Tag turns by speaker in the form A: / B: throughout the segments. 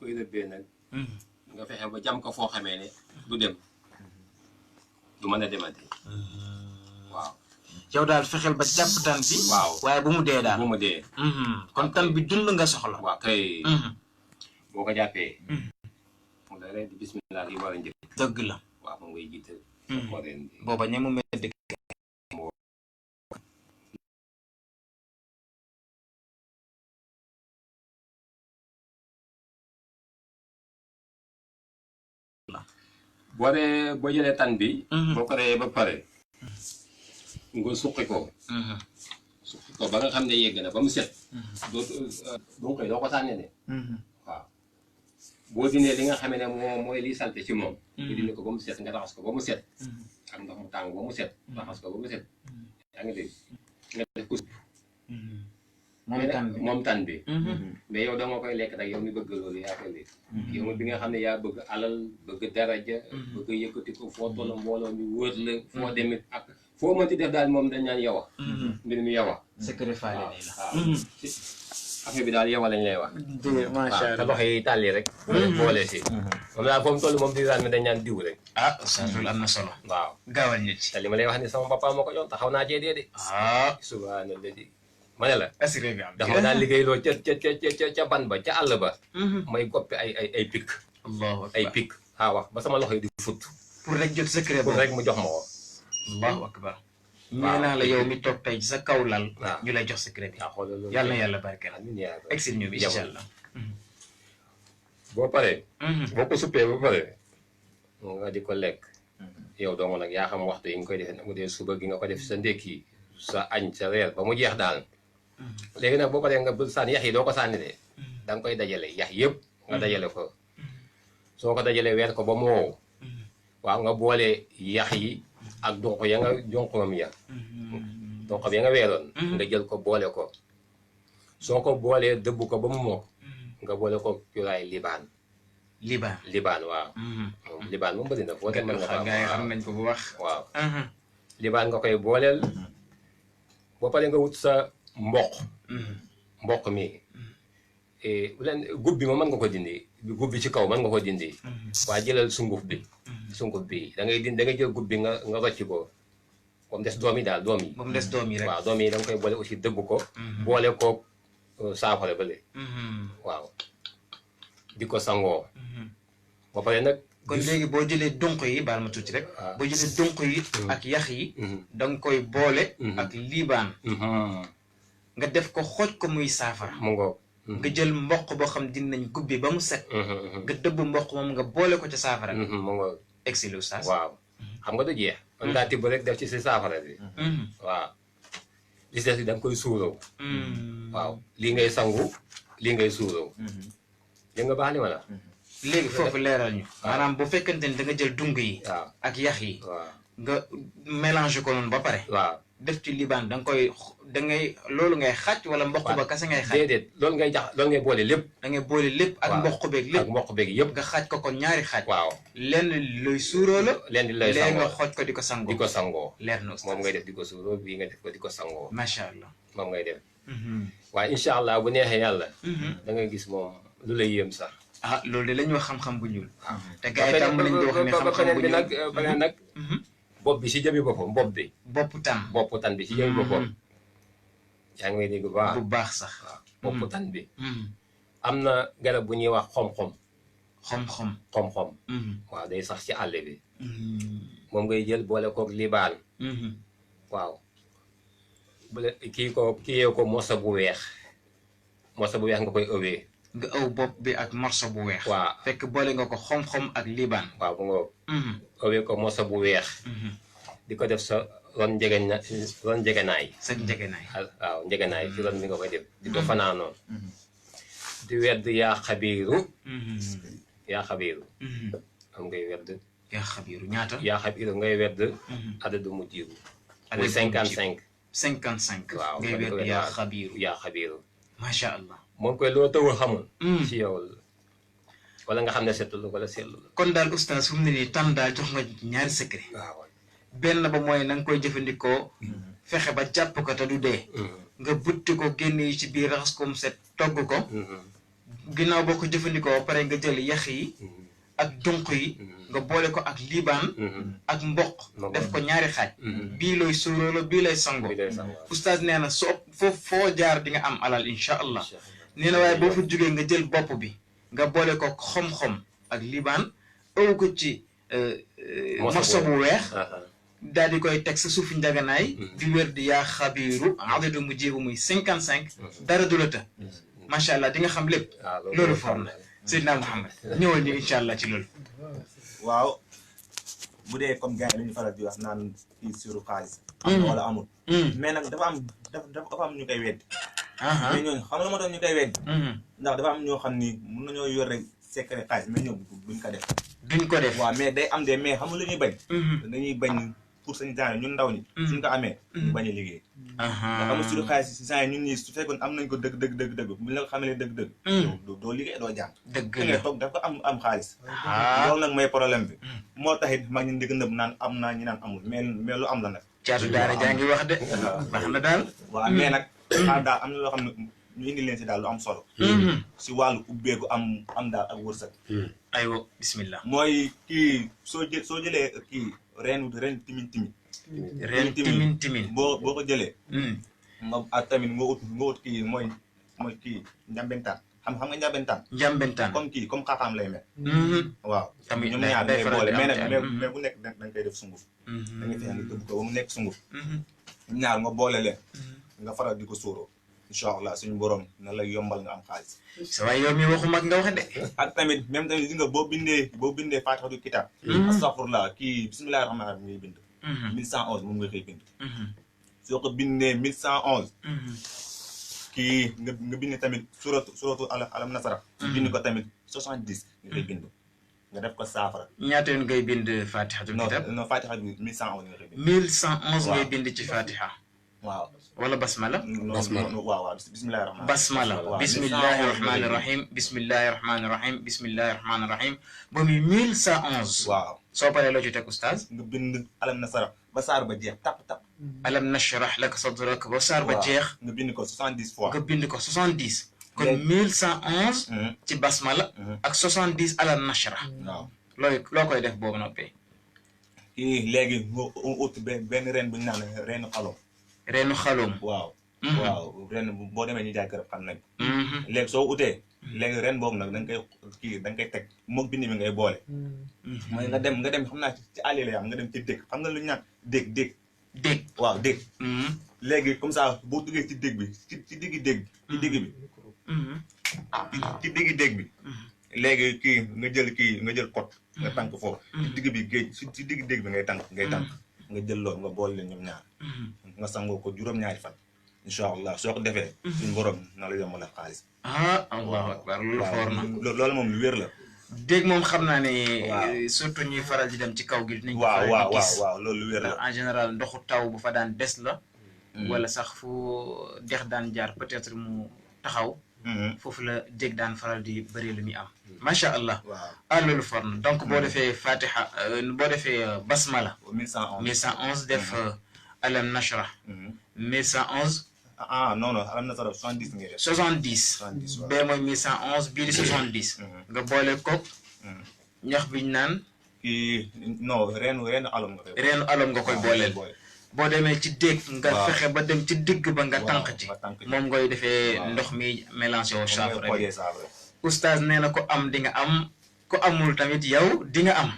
A: koy rëbbee nag nga fexe ba jam ko foo xamee ne du dem du mën a demati waaw
B: yow daal fexeel ba jàpp tan bi
A: waaw
B: waaye bu mu dee daal
A: bu mu dee
B: kon tan bi dund nga soxla
A: waaw kay boo ko jàppee mu da rey di bismillah yi war a njëkk
B: dëgg la
A: waaw moom ngay jiital moo leen di
B: booba ñemu medd
A: boo jëlee tan bi boo ko reyee ba pare nga suqi ko ba nga xam ne yegg na ba mu set doo koy doo ko sànni de waaw boo dindee li nga xamee ne mooy liy salte ci moom nga dindi ko ba mu set nga raxas ko ba mu set ak ndox mu tàng ba mu set raxas ko ba mu set yaa ngi dégg nga def ko moom tan bi mais yow da nga koy lekk nag yow mi bëgg loolu yaa koy lekk yow bi nga xam ne yaa bëgg alal bëgg daraja bëgg yëkkati ko foo toll mbooloo mi wër la foo demit ak foo mënti def daal moom dañ naan yow mbir mi yow
B: secret faale nii la
A: affaire bi daal yow lañ lay wax
B: macha
A: te
B: allah
A: loxo yi tàlli rek boole si moom daal foo mu toll moom di daan mi dañ naan diw rek
B: oustaz loolu am na solo
A: waaw
B: gaawal ñu ci
A: te li ma lay wax ni sama papa moo ko jox taxaw naa cee dee de subhanallah di ma ne la
B: assuré bi am
A: dafa daal liggéey loo ca ban ba ca àll ba may goppi ay picc
B: allahu
A: ay
B: akbar
A: picc wax ba sama loxo yi di fut
B: pour rek jot secret
A: pour
B: boobu
A: rek mu jox ma ko
B: allahu akbar nee naa la yow mi toog tey ci sa kaw lal
A: waaw
B: ñu lay jox secret bi
A: xoolal loolu
B: yàlla na yàlla barkeel
A: amiin yaa rabbi.
B: exil ñu bi incha allah
A: boo paree boo ko suppee ba pare nga di ko lekk yow dong nag yaa xam waxtu yi nga koy defee nag mu dee suba gi nga ko def sa ndékki sa añ sa reer ba mu jeex daal léegi nag boo paree nga bul sànni yax yi doo ko sànni de da nga koy dajale yax yëpp nga dajale ko soo ko dajalee weer ko ba mu wow waaw nga boole yax yi ak donq ya nga jonqoom ya donq ya nga weeroon nga jël ko boole ko soo ko boolee dëbb ko ba mu mokk nga boole ko curaay libaan waaw libaan moom bëri na foo dem mën nga faa
B: gaa yi xam nañ ko bu wax
A: waaw libaan nga koy booleel boo paree nga wut sa mboq mi leen gub bi moom mën nga ko dindi gub bi ci kaw mën nga ko dindi waa jëlal sunguf bi da ngay jël gub bi nga rocc ko ba mu des doom yi daal doom yi
B: ba mu des doom yi rek
A: waaw doom yi da nga koy boole aussi dëbb ko boole ko saafara bële waaw di ko sangoo ba pare nag
B: kon léegi boo jëlee dunq yi baal ma tuuti rek boo jëlee dunq yi ak yax yi da nga koy boole ak liibaan nga def ko xooj ko muy saafara
A: mu ngoo
B: nga jël mboq boo xam dinañ gubbi ba mu set nga dëbb mboq moom nga boole ko ca saafara
A: mu ngoo
B: exil oustaz
A: waaw xam nga du jeex man ngaa tibb rek def ci si saafara bi waaw li des da nga koy suuroo waaw lii ngay sangu lii ngay suuroo li nga baax li ma la
B: léegi foofu leeral ñu maanaam bu fekkente ni da nga jël dung yi
A: waaw
B: ak yax yi
A: waaw
B: nga mélange ko noonu ba pare
A: waaw
B: def ci libaan da ngay loolu ngay xaaj wala mboq ba kase ngay xaaj
A: déedéet loolu ngay boole lépp
B: da ngay boole lépp ak mboq beeg lépp
A: ak mboq beeg yëpp
B: nga xaaj ko kon ñaari xaaj
A: waaw
B: lenn luy suuroo la
A: leen di lay
B: léegi nga
A: sangoo
B: xooj ko di ko sangoo
A: di ko sangoo
B: leer na
A: moom ngay def di ko suuroo bii nga def ko di ko sangoo
B: macha allah
A: moom ngay def waaye incha allah bu neexee yàlla da ngay gis moom lu lay yéem sax
B: loolu de la ñu wax xam-xam bu ñuul te gars yi tam nañ di wax ne xam-xam bu
A: bi nag
B: ñuul
A: beneen nag bopp bi si jëmi boppam bopp bi
B: bopp
A: tan bi si jëmi boppam yaa ngi may dégg bu baax
B: bu baax sax
A: waaw bopp tan bi am na garab bu ñuy wax xom-xom xom-xom waaw day sax ci àll bi moom ngay jël boole koog libaan waaw kii ko morso bu weex nga koy ëwee
B: nga ëw bopp bi ak morso bu weex
A: waaw
B: fekk boole nga ko xom-xom ak libaan
A: waaw bu nga ëwee ko morso bu weex di ko def sa ron njegenaay
B: sa njegenaay
A: waaw njegenaay ci ron bi nga koy def di ko fanaanoon di wedd yaa xabiiru am ngay wedd
B: yaa xabiiru ñaata
A: yaa xabiiru ngay wedd adadu mu jiibu muy 55 waaw
B: ngay wedd yaa xabiiru macha allah
A: moom koy loo taw a xamul ci yow wala nga xam ne seetlu wala seetlu la
B: kon daal oustaz fu mu ne nii tam daal jox nga ñaari secret
A: waaw
B: benn ba mooy na nga koy jëfandikoo fexe ba jàpp ko te du dee nga butti ko génn yi ci biir raxas ko mu set togg ko ginnaaw boo ko jëfandikoo pare nga jël yax yi ak dunq yi nga boole ko ak liibaan ak mboq def ko ñaari xaaj bii looy suuroo bii lay sango oustaz nee na soo foo jaar di nga am alal incha allah nee na waaye boo fa jógee nga jël bopp bi nga boole ko xom-xom ak liibaan ëw ko ci morso bu weex daal di koy teg sa suufu njaganaay di wér di yaa xabiiru adadu mu jéebu muy 55 dara du la të macha allah di nga xam lépp loolu for na Seydina Mouhamed ñëwal ñu incha allah ci loolu
C: waaw bu dee comme gars yi dañuy faral di wax naan kii suru xaalis am na wala amul mais nag dafa am ñu koy weddi mais ñooñu xam nga moo tax ñu koy weddi ndax dafa am ñoo xam ni mën nañoo yor rek secret xaalis mais ñoom duñ ko def waaw mais day am de mais xam nga lu ñuy bañ dañuy bañ pour sañu genre ñun ndaw ñi suñ ko amee ñu bañ a liggéey ndax xam nga suru xaalis si genre ñun ñii su fekkoon am nañ ko dëgg bu la ko xamee dëgg doo liggéey doo jàng
B: dëgg
C: nga
B: la
C: toog dafa am xaalis loolu nag mooy problème bi moo taxit mag ñi ndig nëb naan am naa ñi naan amul mais lu am la nag
B: caatu daara jaa ngi wax de baax na daal
C: waaw mais nag daal am na loo xam ne ñu indi leen si daal lu am solo si wàllu ubbeeku am daal ak wërsëg
B: aywa bismillah
C: mooy kii soo jëlee kii ren timin
B: ren timin
C: boo ko jëlee nga ak tamit nga ut kii mooy kii njambentaan xam nga njambentaan comme xaaxaam lay mel waaw
B: tamit
C: ñoom ñaar day boole mais bu nekk da nga koy def sunguf da nga fexe nga tëbb ko ba mu nekk sunguf ñaar nga boole leen nga faral di ko sóoroo incha allah suñu borom na lay yombal nga am xaalis
B: sa waay yow mi waxu mag nga wax de
C: ak tamit même tamit gis nga boo bindee faatixatu kitaab astafurlah kii bismillahi rahmaani rahim ngay bind 1111 moom nga koy bind soo ko bindee 1111 kii nga bind tamit suratu alam nasara bind ko tamit 70 nga koy bind nga def ko saafara
B: ñaata yoon ngay bind faatixatu kitaab
C: non faatixatu 1111 nga koy bind
B: 1111 ngay bind ci faatixa
C: waaw
B: wala basmala
C: waaw bismillahi rahmaani
B: basmala bismillahi rahmaani rahim bismillahi rahmaani rahim bismillahi rahmaani rahim ba muy 1111
C: waaw
B: soo paree loo ci teg oustaz
C: nga bind alam nasara ba saar ba jeex tap
B: alam nashrah laka sadrak ba saar ba jeex
C: nga bind ko 70 fois
B: nga bind ko 70 kon 1111 ci basmala ak 70 alam nashrah
C: waaw
B: loo koy def boobu noppee
C: kii léegi nga ut benn ren bu ñu naan reenu xalom
B: reenu xaloom
C: waaw ren boo demee ñu jaay garab xam nañ léegi soo utee léegi ren boobu nag da nga koy teg moog bind mi ngay boole mooy nga dem xam naa ci àll la nga dem ci dégg xam nga lu ñu naan dégg waaw dégg léegi comme ça boo duggee ci dégg bi ci diggi dégg ci digg bi ci diggi dégg bi léegi kii nga jël pot nga tànk foofu ci digg bi géej ci diggi dégg bi ngay tànk nga jël loolu nga boole leen ñoom ñaar nga sangoo ko juróom-ñaari fan incha allah soo ko defee suñu borom na la yombal xaalis
B: allahu akbar loolu foor na
C: loolu moom lu wér la
B: dégg moom xam naa ne surtout ñuy faral di dem ci kaw gi dinañ ko faral di gis
C: waaw loolu lu wér la
B: en général ndoxu taw bu fa daan des la wala sax fu dex daan jaar peut-être mu taxaw foofu la dégg daan faral di bëri lu muy am macha allah loolu for na donc boo defee fatiha boo defee basmala 1111 def alam nashrah 1111
C: non alam nashrah 70 ngay def
B: 70 bee mooy 1111 bii di 70 nga boole koog ñax biñ naan
C: kii non reenu alom nga koy
B: reenu alom nga koy booleel boo demee ci dégg nga fexe ba dem ci digg ba nga tànk ci moom ngay defee ndox mi mélangé woo saafara bi oustaz nee na ko am di nga am ko amul tamit yow di nga am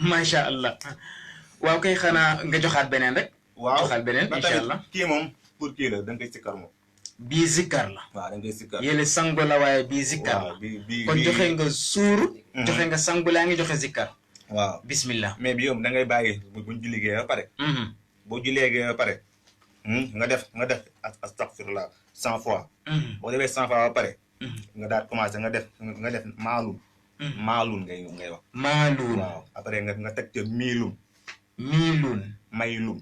B: macha allah waaw kay xanaa nga joxaat beneen rek joxaat beneen incha allah
C: kii moom pour kii la da nga koy sikkar moom
B: bii zikkar la
C: waaw da nga koy sikkar
B: yéle sangu la waaye bii zikkar la kon joxe nga suur joxe nga sangu laa ngi joxe zikkar
C: waaw
B: bismillah
C: mais bi yow da ngay bàyyi buñ julli gee ba pare boo jullee gee ba pare nga def astaghfirullah 100 fois boo defee 100 fois ba pare nga daal commencé nga def maalun ngay wax
B: maalun
C: waaw après nga teg ca miilun maylun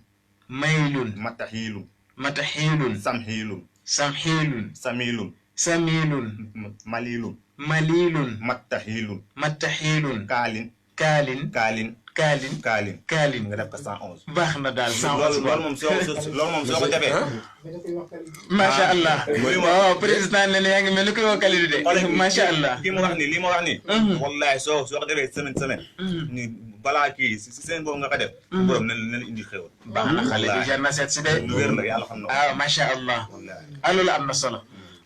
B: mataxiilun samxiilun malilun
C: mattaxiilun
B: kaalin kaalin
C: nga def ko 111
B: baax na daal 111
C: loolu moom soo ko defee
B: macha allah waaw président ne yaa ngi mel ni koy wax Kalidou de macha allah
C: li ma wax ni wallahi soo ko defee semaine ni balaa kii si seen boobu nga ko def borom na la indi xéwal
B: baax na xale bi jar na seet si de
C: lu wér la yàlla xam na
B: waaw macha allah loolu am na solo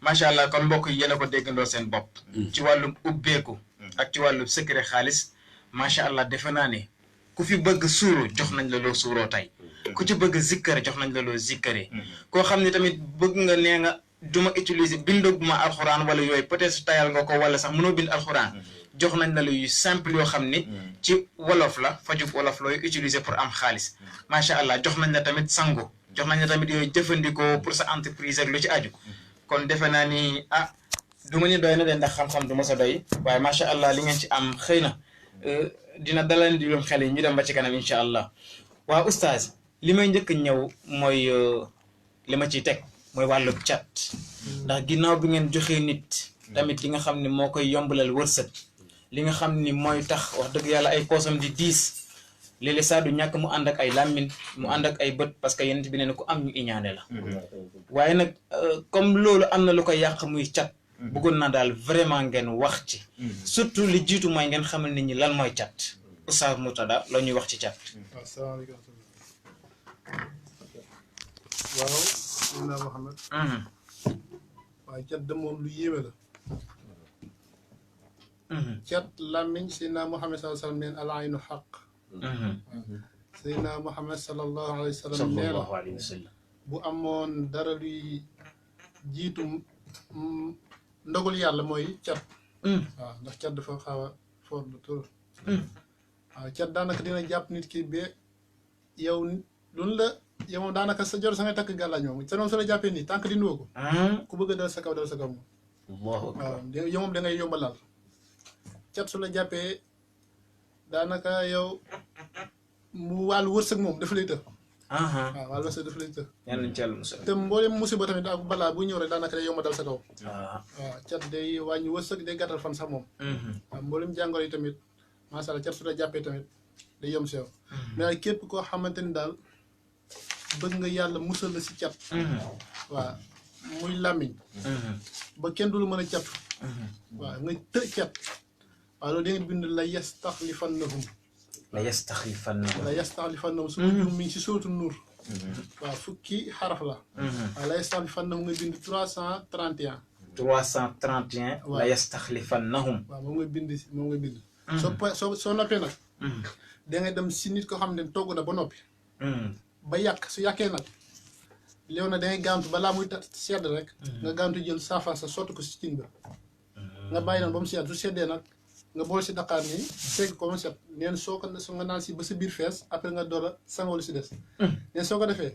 B: macha allah kon mbokk yi yéen a ko déggandoo seen bopp ci wàllum ubbeeku ak ci wàllum secret xaalis macha allah defe naa ne ku fi bëgg suuru jox nañ la loo suuroo tey ku ci bëgg zikkare jox nañ la loo zikkare koo xam ne tamit bëgg nga nee nga duma utiliser bindaguma alxuraan wala yooyu peut-être tayal nga ko wala sax mënoo bind alxuraan jox nañ la yu simple yoo xam ni ci wolof la fajub wolof looy utiliser pour am xaalis macha allah jox nañ la tamit sangu jox nañ la tamit yooyu jëfandikoo pour sa entreprise ak lu ci aju kon defe naa ni du ma ni doy na de ndax xam-xam du ma sa doy waaye macha allah li ngeen ci am xëy na dina daleen di lum xel yi ñu dem ba ci kanam incha allah waaw oustaz li may njëkk ñëw mooy li ma ciy teg mooy wàllu cat ndax ginnaaw bi ngeen joxee nit tamit li nga xam ne moo koy yombalal wërsëg li nga xam ni mooy tax wax dëgg yàlla ay poosam di diis léeg-léeg saa du ñàkk mu ànd ak ay làmmiñ mu ànd ak ay bët parce que yéen bi ne ne ku am ñu iñaane la waaye nag comme loolu am na lu koy yàq muy cat bëggoon naa daal vraiment ngeen wax ci surtout li jiitu mooy ngeen xamal nit ñi lan mooy cat Oustaz Murtada la ñuy wax ci cat
D: asalaamaaleykum waaw Seydina Muhammad waaye cat de moom lu yéeme la cat làmmiñ Seydina Muhammad sallallahu alayhi wa sallam neen al aynu xaq Seydina Muhammad sallallahu alayhi wa sallam nee na bu amoon dara luy jiitu ndogul yàlla mooy cat waaw ndax cat dafa xaw a foor lu tur waaw cat daanaka dina jàpp nit ki ba yow loolu la yow moom daanaka sa jor sa ngay takk gàllaaj moom sa noonu su la jàppee nii tànk di nuwoo ko ku bëgg a dal sa kaw moom waaw yow moom da ngay yombalal cat su la jàppee daanaka yow mu wàllu wërsëg moom dafa lay të waaw wàllu wërsëg dafa lay të te mboolem musiba tamit ak balaa bu ñëw rek daanaka day yomba dal sa kaw waaw cat day wàññi wërsëg day gàttal fan sax moom waaw mboolem jàngoro yi tamit macha allah cat su la jàppee tamit day yom sew mais képp koo xamante ni daal bëgg nga yàlla musal la si cat waaw muy làmmiñ ba kenn du lu mën a cat waaw nga të cat waaw loolu da ngeen bind la yastaxlifannahum su ma jum mi ngi si sóotu nuur waaw fukki xaraf la waaw la yastaxlifannahum nga bind 331
B: la yastaxlifannahum
D: waaw moom nga bind soo noppee nag da ngay dem si nit ko xam ne togg na ba noppi ba yàq su yàqee nag léew na da ngay gaantu balaa muy sedd rek nga gaantu jël saafara sa sotti ko si cin ba nga bàyyi nag ba mu sedd su seddee nag nga boole si daqaar nii segg ko mu set neen soo nga naan si ba sa biir fees après nga door a sangoo lu si des neen soo ko defee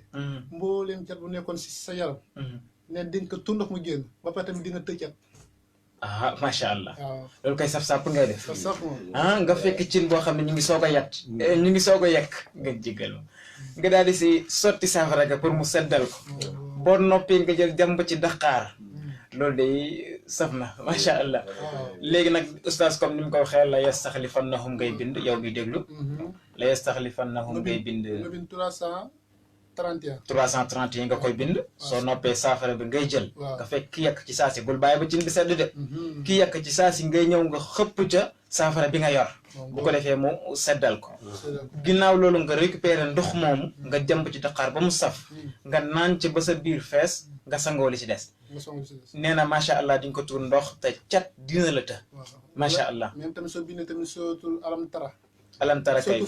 D: mbooleem cat bu nekkoon si sa yaram neen di nga ko tundox mu génn ba pare tamit di nga tëj cat
B: macha allah
D: waaw
B: loolu koy saf-saf ngay def
D: saf moom
B: nga fekk cin boo xam ne ñu ngi soog a yat ñu ngi soog a yekk nga jégal ma nga daal di si sotti saafara ga pour mu seddal ko boo noppee nga jël jàmb ci daqaar loolu day saf na macha allah léegi nag oustaz comme ni mu ko waxee la yastaxlifannahum ngay bind yow ngi déglu la yastaxlifannahum ngay bind 331 nga koy bind soo noppee saafara bi ngay jël nga fekk ki yàq ci saasi bul bàyyi ba cin bi sedd de ki yàq ci saasi ngay ñëw nga xëpp ca saafara bi nga yor bu ko defee mu seddal ko ginnaaw loolu nga récupérer ndox moomu nga jëmb ci daqaar ba mu saf nga naan ci ba sa biir fees nga sangoo li ci des nee na macha allah di nga ko tuur ndox te cat dina la të macha allah
D: même tamit soo bindee tamit sootul alam tara
B: kay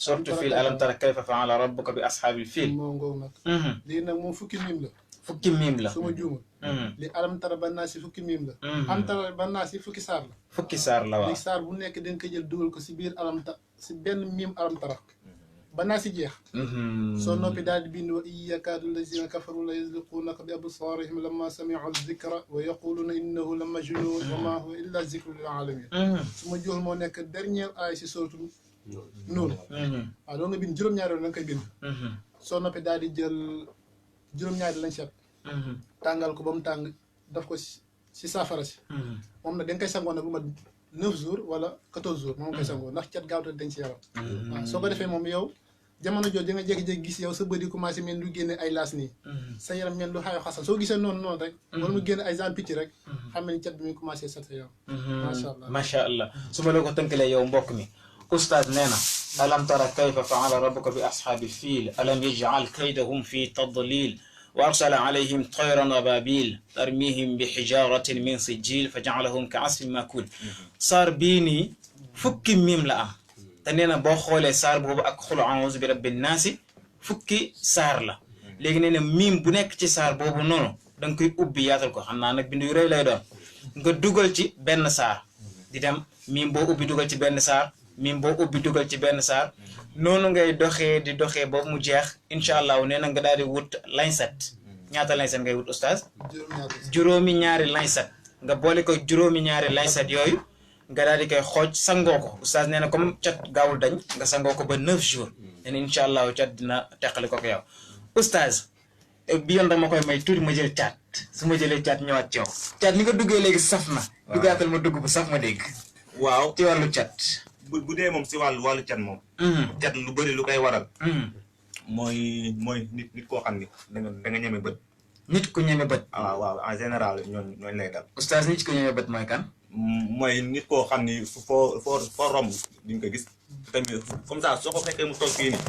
D: surtout fiil
B: alam tara kayfa fa'ala rabbuka bi ashaabil fiil
D: moo ngoog nag lii nag moom fukki miim la su ma juumul li alam tara ba naa si fukki miim la am tara ba naa si fukki saar la
B: waaw
D: léegi saar bu nekk da nga ko jël dugal ko si biir si benn miim alam tara ba naa si jeex soo noppi daal di bind wa yakaadu lazina kafaru la yasliquunaka bi absaarihim lamma samiu zikra wa yaquluuna innahu la majnun wa ma huwa illa zikru lil alamin su ma juumul moo nekk dernière ay si sootu noonu waaw loolu nga bind juróom-ñaari yoon la nga koy bind soo noppi daal di jël juróom-ñaari lañ set tàngal ko ba mu tàng daf ko si saafara si moom nag da nga koy sangoon nag 9 jours wala 14 jours moom koy sangoo ndax cat gaaw te dañ ci yaram. waaw soo ko defee moom yow jamono jooju nga jékki-jékki gis yow sa bët yi commencé mel lu génne ay laas nii. sa yaram mel lu xayo xasal soo gisee noonu rek. wala mu génne ay genre picc rek. xam ni cat bi muy commencé set sa yow. macha allah
B: macha allah su ma la ko tënkalee yow mbokk mi oustaz nee na alam tara kayfa faala rabbuka bi ashaabi fiil alam yaj'al kaydahum fi tadlil wa arsala alayhim tayran ababil tarmihim bi hijaratin min sijil fa ja'alahum ka asfin makul saar bii nii fukki miim la am te nee na boo xoolee saar boobu ak xul a'uuzu bi rabbin naasi fukki saar la léegi nee na miim bu nekk ci saar boobu noonu da nga koy ubbi yaatal ko xam naa nag bindu yu rëy lay doon nga dugal ci benn saar di dem miim boo ubbi dugal ci benn saar miim boo ubbi dugal ci benn saar noonu ngay doxee di doxee ba mu jeex incha allah nee na nga daal di wut lañset ñaata lañset ngay wut oustaz juróomi ñaari lañset nga boole ko juróomi ñaari lañset yooyu nga daal di koy xooj sangoo ko oustaz nee na comme cat gaawul dañ nga sangoo ko ba 9 jours nee na incha allah cat dina teqali ko yow oustaz bi yoon dama koy may tuuti ma jël caat su ma jëlee caat ñëwaat ci yow caat ni nga duggee léegi saf na duggaatal ma dugg bu saf ma dégg
C: waaw
B: ci wàllu cat
C: bu dee moom si wàllu cat moom cat lu bëri lu koy waral mooy nit koo xam ni da nga ñeme bët
B: nit ku ñeme bët
C: waaw en général ñooñu lay dal
B: oustaz nit ku ñeme bët mooy kan
C: mooy nit koo xam ni foo romb duñ ko gis tamit comme ça soo ko fekkee mu toog fii nii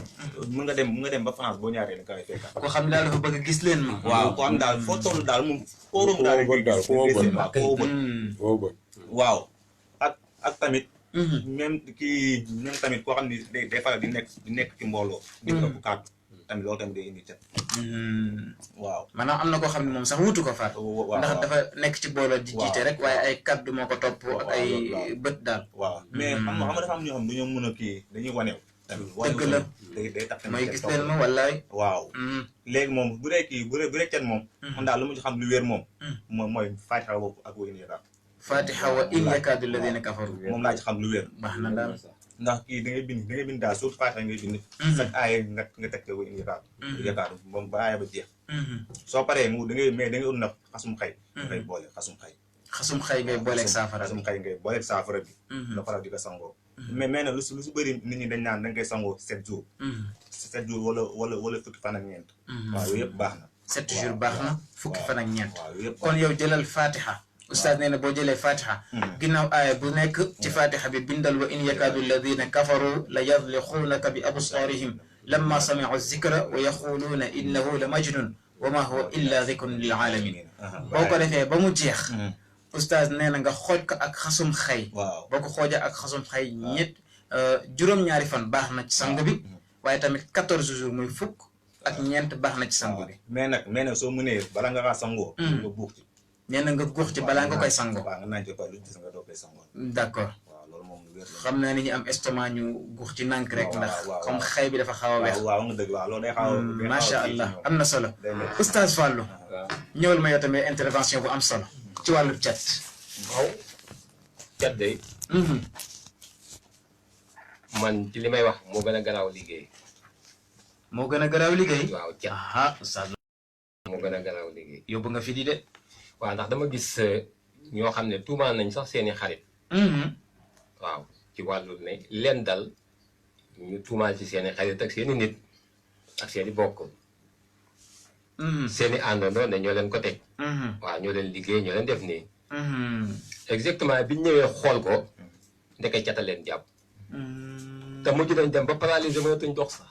C: mën nga dem ba France boo ñaaree nga koy fekk
B: koo xam ne daal dafa bëgg gis leen ma
C: waaw koo xam daal foo toll daal moom foo romb daal foo bët waaw ak tamit même tamit koo xam ni day faral di nekk ci mbooloo di ëpp kàddu tamit loolu tamit day indi cat waaw
B: maanaam am na koo xam ne moom sax wutu ko faat ndax dafa nekk ci booloo di jiite rek waaye ay kaddu moo ko topp ak ay bët daal
C: waaw mais xam nga dafa am ñoo xam dañoo mën a kii dañuy waneew tamit
B: dëgg la
C: day tax
B: mooy gis leen ma wallaay
C: waaw léegi moom bu dee kii bu dee cat moom man daal lu mu ci xam lu wér moom mooy Fatiha boobu ak wéy nii daal
B: Fatiha wa in yakaadu alladina kafaru
C: moom laa ci xam lu wér
B: baax na daal
C: ndax kii da ngay bind daal surtout Fatiha ngay bind chaque aaya nga teg ko wéy nii daal yakaadu moom ba aaya ba jeex soo paree mu da ngay ut na xasum xay ngay boole xasum xay ngay booleeg saafara xasum xay ngay booleeg saafara bi nga faral di ko sangoo mais nag lu si bëri nit ñi dañ naan da nga koy sangoo 7 jours 7 jours wala fukki fan ak ñeent waaw yooyu yëpp baax na 7
B: jours baax na fukki fan ak ñeent kon yow jëlal Fatiha oustaz nee na boo jëlee Fatiha ginnaaw aaya bu nekk ci Fatiha bi bindal wa in yakaadu alladina kafaru la yadlixuunaka bi absaarihim lamma samicu zikra wa yaxuluuna innahu la majnun wa ma huwa illa dikrun lil alamin boo ko defee ba mu jeex oustaz nee na nga xooj ko ak xasum xay boo ko xoojee ak xasum xay juróom-ñaari fan baax na ci sangu bi waaye tamit 14 jours muy fukk ak ñeent baax na ci sangu bi
C: mais nag soo mënee bala nga kaa sangoo nga buux ci
B: nee na nga guux ci balaa nga koy sangoo
C: waaw nga naan ci lu gis nga doo koy sangoo
B: d'accord
C: waaw loolu moom lu wér la
B: xam naa ni ñu am estomac ñu guux ci nànk rek ndax comme xay bi dafa xaw a weex
C: waaw nga dëgg waaw loolu day xaw a
B: macha allah am na solo oustaz Fallou ñëwal ma yow tamit intervention bu am solo ci wàllu cat
A: waaw cat day man ci li may wax moo gën a garaaw liggéey
B: moo gën a garaaw liggéey
A: waaw cat
B: oustaz
A: moo gën a garaaw liggéey
B: yóbbu nga fi di de
A: waaw ndax dama gis ñoo xam ne tuumaal nañ sax seeni xarit waaw ci wàllu ne leen dal ñu tuumaal ci seeni xarit ak seeni nit ak seeni bokk seeni àndandoo ne ñoo leen ko teg waaw ñoo leen liggéey ñoo leen def nii exactement biñ ñëwee xool ko ndeke cata leen jàpp te mujj nañ dem ba paralysé mënatuñ dox sax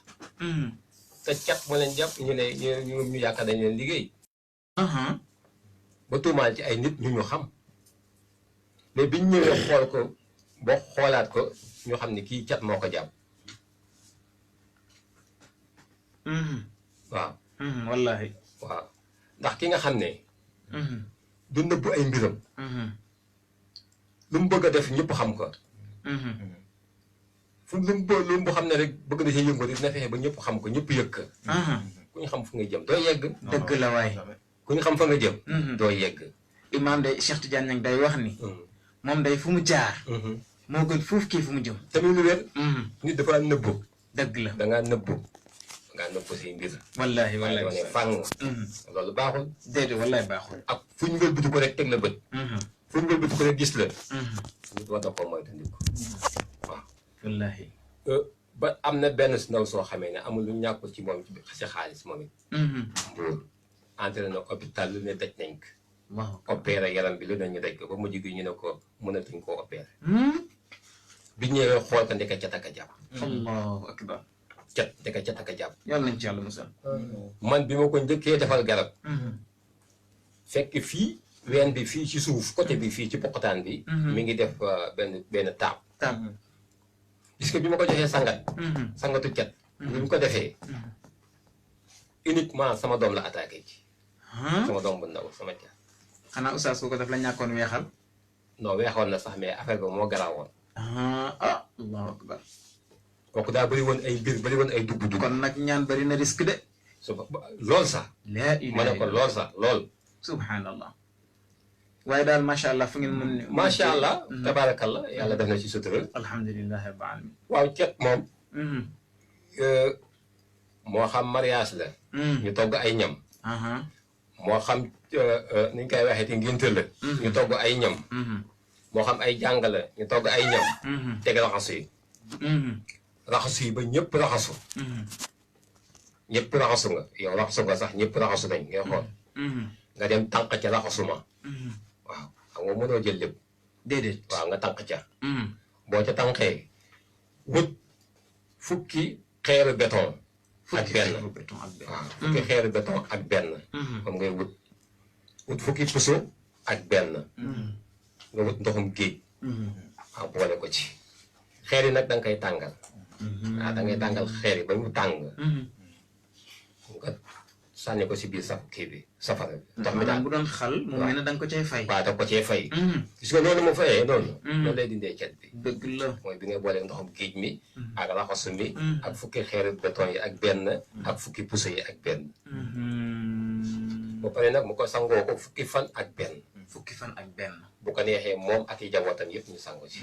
A: te cat moo leen jàpp ñu ne ñu yaakaar dañ leen liggéey ba tuumaal ci ay nit ñu xam mais biñ ñëwee xool ko boo xoolaat ko ñu xam ne kii cat moo ko jàpp waaw
B: wallahi
A: waaw ndax ki nga xam ne du nëbb ay mbiram lu mu bëgg a def ñëpp xam ko fu lu mu xam ne rek bëgg na see yëngu dina fexe ba ñëpp xam ko ñëpp yëg ko ku ñu xam fu nga jëm doo yegg
B: dëgg la waay
A: ku ñu xam fa nga jëm doo yegg
B: imaam day Cheikh Tidiane Niang day wax ni moom day fu mu jaar moo gën fuuf kii fu mu jëm
A: tamit lu wér nit dafa nëbbu
B: dëgg la
A: dangaa nëbbu say mbir
B: wallahi
A: waaye ne fàng loolu baaxul
B: déedéet wallahi baaxul
A: ak fu ñu wëlbati ko rek teg la bët fu mu bëgg ko rek gis la nit war na ko moytandiku waaw
B: wallahi
A: ba am na benn ndaw soo xamee ne amul lu ñàkkul ci moom ci xaalis moom it mbuur entré na hôpital lu ne daj nañ ko
B: waaw
A: opéré yaram bi lu ne ñu daj ko ba mujj gi ñu ne ko mënatuñ koo opéré bi ñëwee xool ko ndeka cat ak a jàpp
B: allahu akbar
A: ndeka cat ak a jàpp
B: yàlla nañ ci yàlla musal
A: man bi ma ko njëkkee defal garab fekk fii ween bi fii ci suuf côté bi fii ci poqataan bi mi ngi def benn taab gis nga bi ma ko joxee sangatu cat bi mu ko defee uniquement sama doom la attaqué ci sama doom bu ndaw sama cat
B: xanaa oustaz ko daf la ñàkkoon weexal
A: non weexoon na sax mais affaire ba moo garaawoon
B: allahu akbar
A: kooku daa bëri woon ay mbir bëri woon ay dugg-dugg
B: kon nag ñaan bëri na risque de
A: lool sax
B: laa ilaha
A: ma ne ko lool sax lool
B: subhanallah waaye daal macha allah fu ngeen mën
A: macha allah tabarakallah yàlla def na ci sutura
B: alhamdulilah rabbil alamin
A: waaw cet moom moo xam mariage la ñu togg ay ñam moo xam ni ñu koy waxee ci ngénte la ñu togg ay ñam moo xam ay jàng la ñu togg ay ñam teg raxasu yi raxasu yi ba ñëpp raxasu ñëpp raxasu nga yow raxasu nga sax ñëpp raxasu nañ ngay xool nga dem tànq ca raxasu ma waaw xam nga mënoo jël lépp
B: déedéet
A: waaw nga tànq ca boo ca tànqee wut fukki xeeru béton ak benn waaw fukki xeeru béton ak benn moom ngay wut fukki puso ak benn nga wut ndoxum géej waaw boole ko ci xeer yi nag da nga koy tàngal waaw da ngay tàngal xeer yi ba mu tàng nga sànni ko si biir kii bi safara bi ndox mi daal
B: bu doon xal mu mel ne da nga ko cay fay
A: waaw da ko cee fay gis nga noonu mu fayee noonu loolu lay dindee cet bi
B: dëgg la
A: mooy bi ngay boolee ndoxum géej mi ak raxasu mi ak fukki xeeru béton yi ak benn ak fukki puso yi ak benn ba pare nag mu ko sangoo ko fukki fan ak benn bu ko neexee moom ak i jabootam yëpp ñu sango ci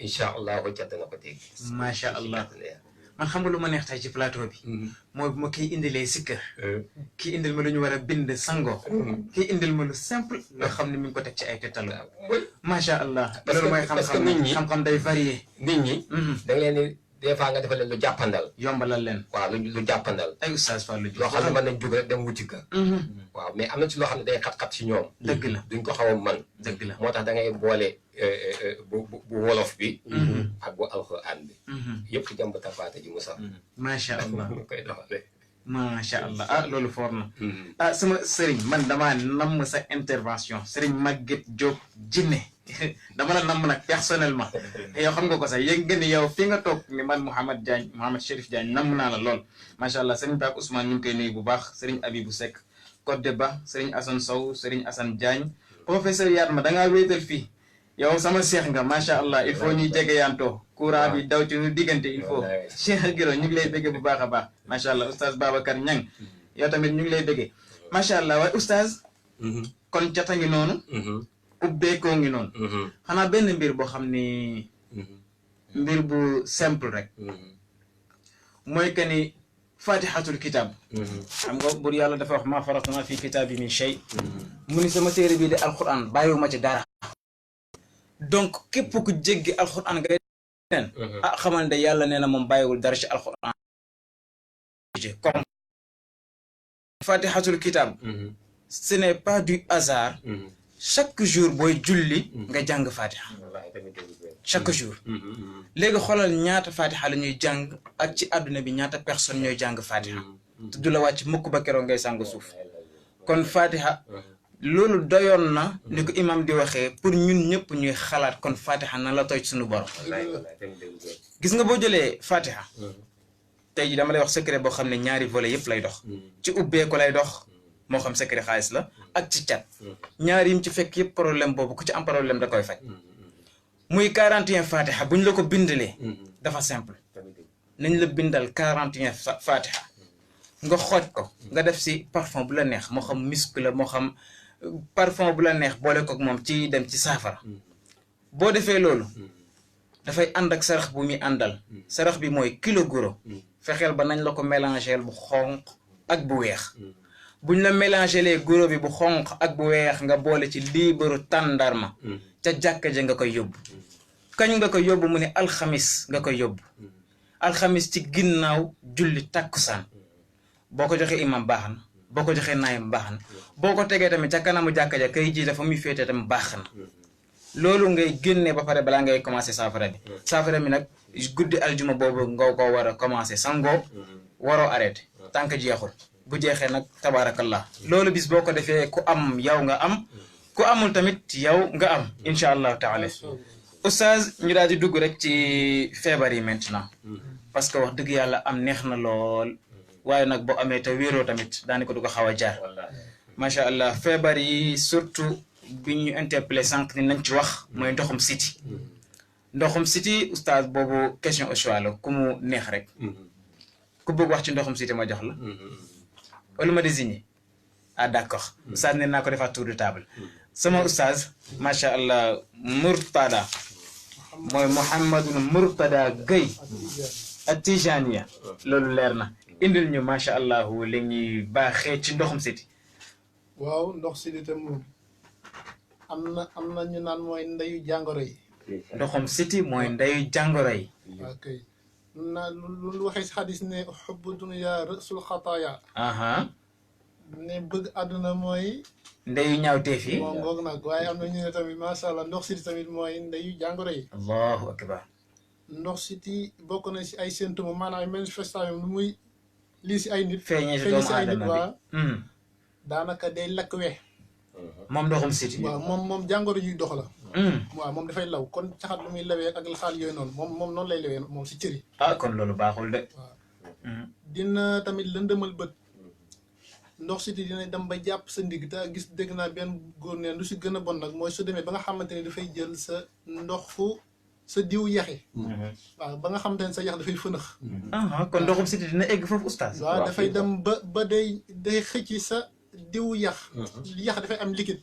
A: incha allah cet na ko dégg
B: macha allah man xam nga lu ma neex tey ci plateau bi mooy bu ma kii indilee sikkër kii indil ma lu ñu war a bind sango kii indil ma lu simple loo xam ne mi ngi ko teg ci ay tetal macha allah loolu mooy xam-xam xam-xam day varié
A: nit ñi da nga leen ni des fois nga defal leen lu jàppandal
B: yombalal leen
A: waaw lu jàppandal
B: ay oustaz Fallou Diouf
A: loo xam ne mën nañ jug rek dem wuti ka waaw mais am na ci loo xam ne day xat-xat ci ñoom
B: dëgg la
A: duñ ko xaw a man
B: dëgg la
A: moo tax da ngay boole bu wolof bi ak bu alxuraan bi yëpp jàmb tafaate ji musa
B: macha allah
A: koy doxale
B: macha allah ah loolu foor na ah sama sëriñ man damaa namm sa intervention sëriñ Maguette Diop Jinne dama la namm nag personnellement yow xam nga ko sax yëg nga ni yow fi nga toog ni man Mouhamed Chérif Diagne namm naa la lool macha allah sëriñ Pape Ousmane ñu ngi koy nuyu bu baax sëriñ Abibou Seck Codé Ba sëriñ Assane Sow sëriñ Assane Diagne professeur Yatma da ngaa wéetal fii yow sama seex nga macha allah il faut ñuy jege yantoo courant bi daw ci ñu diggante il faut Cheikh Giro ñu ngi lay bëggee bu baax a baax macha allah oustaz Babacar Niang yow tamit ñu ngi lay bëggee macha allah waaye oustaz kon cata ngi noonu ubbeekoo ngi noonu xanaa benn mbir boo xam ni mbir bu simple rek mooy que ni fatihatul kitab xam nga bur yàlla dafa wax ma faratna fi kitabi min shay mu ni sama téere bii de alquran bàyyiwuma ci dara donc képp ku jéggi alquran nga neen ah xamal ne yàlla nee na moom bàyyiwul dara ci alquran comme fatihatul kitab ce n'est pas du hasard chaque jour booy julli nga jàng fatiha chaque jour léegi xoolal ñaata fatiha la ñuy jàng ak ci àdduna bi ñaata personne ñooy jàng fatiha te du la wàcc mukk ba keroog ngay sàng suuf kon fatiha loolu doyoon na ni ko imam di waxee pour ñun ñëpp ñuy xalaat kon fatiha na la toy suñu borom gis nga boo jëlee fatiha tey ji dama lay wax secret boo xam ne ñaari volet yëpp lay dox ci ubbeeku lay dox moo xam secret xaalis la ak ci cat ñaar yim ci fekk yëpp problème boobu ku ci am problème da koy faj muy 41 fatiha bu ñu la ko bindalee dafa simple nañ la bindal 41 fatiha nga xooj ko nga def si parfum bu la neex moo xam misk la moo xam parfum bu la neex boole kook moom ci dem ci saafara boo defee loolu dafay ànd ak sarax bu muy àndal sarax bi mooy kilo guro fexeel ba nañ la ko mélangeel bu xonq ak bu weex buñ la mélangé lee guro bi bu xonq ak bu weex nga boole ci liibaru tàndarma ca jàkka ja nga koy yóbbu kañ nga koy yóbbu mu ne alxamis nga koy yóbbu alxamis ci ginnaaw julli takkusaan boo ko joxee imam baax na boo ko joxee naayam baax na boo ko tegee tamit ca kanamu jàkka ja kay jiite fa muy féetee tamit baax na loolu ngay génnee ba pare balaa ngay commencé saafara bi nag guddi aljuma boobu nga ko war a commencé sangoo waroo arrêté tant que jeexul bu jeexee nag tabaarakallah loolu bis boo ko defee ku am yow nga am ku amul tamit yow nga am incha allahu taala oustaz ñu daal di dugg rek ci feebar yi maintenant parce que wax dëgg yàlla am neex na lool waaye nag boo amee te wéeroo tamit daanaka du ko xaw a jaar macha allah feebar yi surtout bi ñu interpellé sànq ni nañ ci wax mooy ndoxum siti ndoxum siti oustaz boobu question au choix la ku mu neex rek ku bëgg wax ci ndoxum siti ma jox la wala ma désigné ah d'accord oustaz ne naa ko defaat tour de table sama oustaz macha allah Murtada mooy Mouhamadul Murtada Gueye ak Tijaniya loolu leer na indil ñu macha allah li ñuy baaxee ci ndoxum siti
D: waaw ndox siti tam am na ñu naan mooy ndeyu jàngoro yi
B: ndoxum siti mooy ndeyu jàngoro yi
D: waaw kay lu waxee si xadis ne xubbu dunya rësul xataaya ne bëgg àdduna mooy
B: ndeyu ñaawteef yi
D: moom ngoog nag waaye am na ñu ne tamit macha allah ndox siti tamit mooy ndeyu jàngoro yi
B: allahu akbar
D: ndox siti bokk na si ay symptômes maanaam ay manifestation lu muy lii si ay nit
B: feeñee si doomu aadama
D: waa daanaka day lakk we
B: moom ndoxum siti
D: waaw moom jàngoro yuy dox la waaw moom dafay law kon caxat lu muy lawee ak xaal yooyu noonu moom noonu lay lawee moom si cëri
B: ah kon loolu baaxul de
D: waaw dina tamit lëndëmal bët ndox siti dina dem ba jàpp sa ndigg te gis dégg naa benn góor neen lu si gën a bon nag mooy su demee ba nga xamante ne dafay jël sa ndoxu sa diw yaxi waaw ba nga xamante ne sa yax dafay fënax
B: kon ndoxum siti dina egg foofu oustaz
D: waaw dafay dem ba day xëcc sa diw yax yax dafay am liquide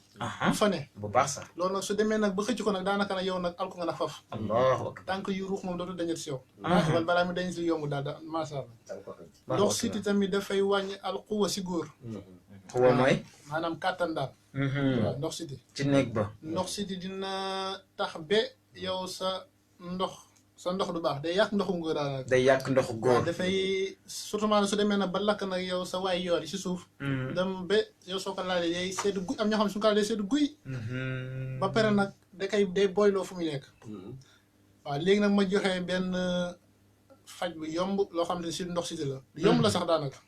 D: fa ne
B: bu baax sax
D: loolu nag su demee nag ba xëcc ko nag daanaka nag yow nag alko nga na faf
B: allahu akbar
D: tànk yu ruux moom dootu dañet si yow wala balaa mu dañ si yomb daal da macha allah ndox siti tamit dafay wàññi alquwa si góor
B: xuwa mooy
D: maanaam kàttan daal waaw ndox siti
B: ci néeg ba
D: ndox siti dina tax ba yow sa ndox du baax day yàq ndoxu góor daal nag
B: day yàq ndoxu góor
D: dafay surtout maanaam su demee nag ba lakk nag yow sa waay yoor yi si suuf dem ba yow soo ko laalee day seddu guy am ñoo xam ne su ko laalee day seddu guy ba pare nag day booyloo fu muy nekk waaw léegi nag ma joxee benn faj bu yomb loo xam ne si ndox siti la yomb la sax daanaka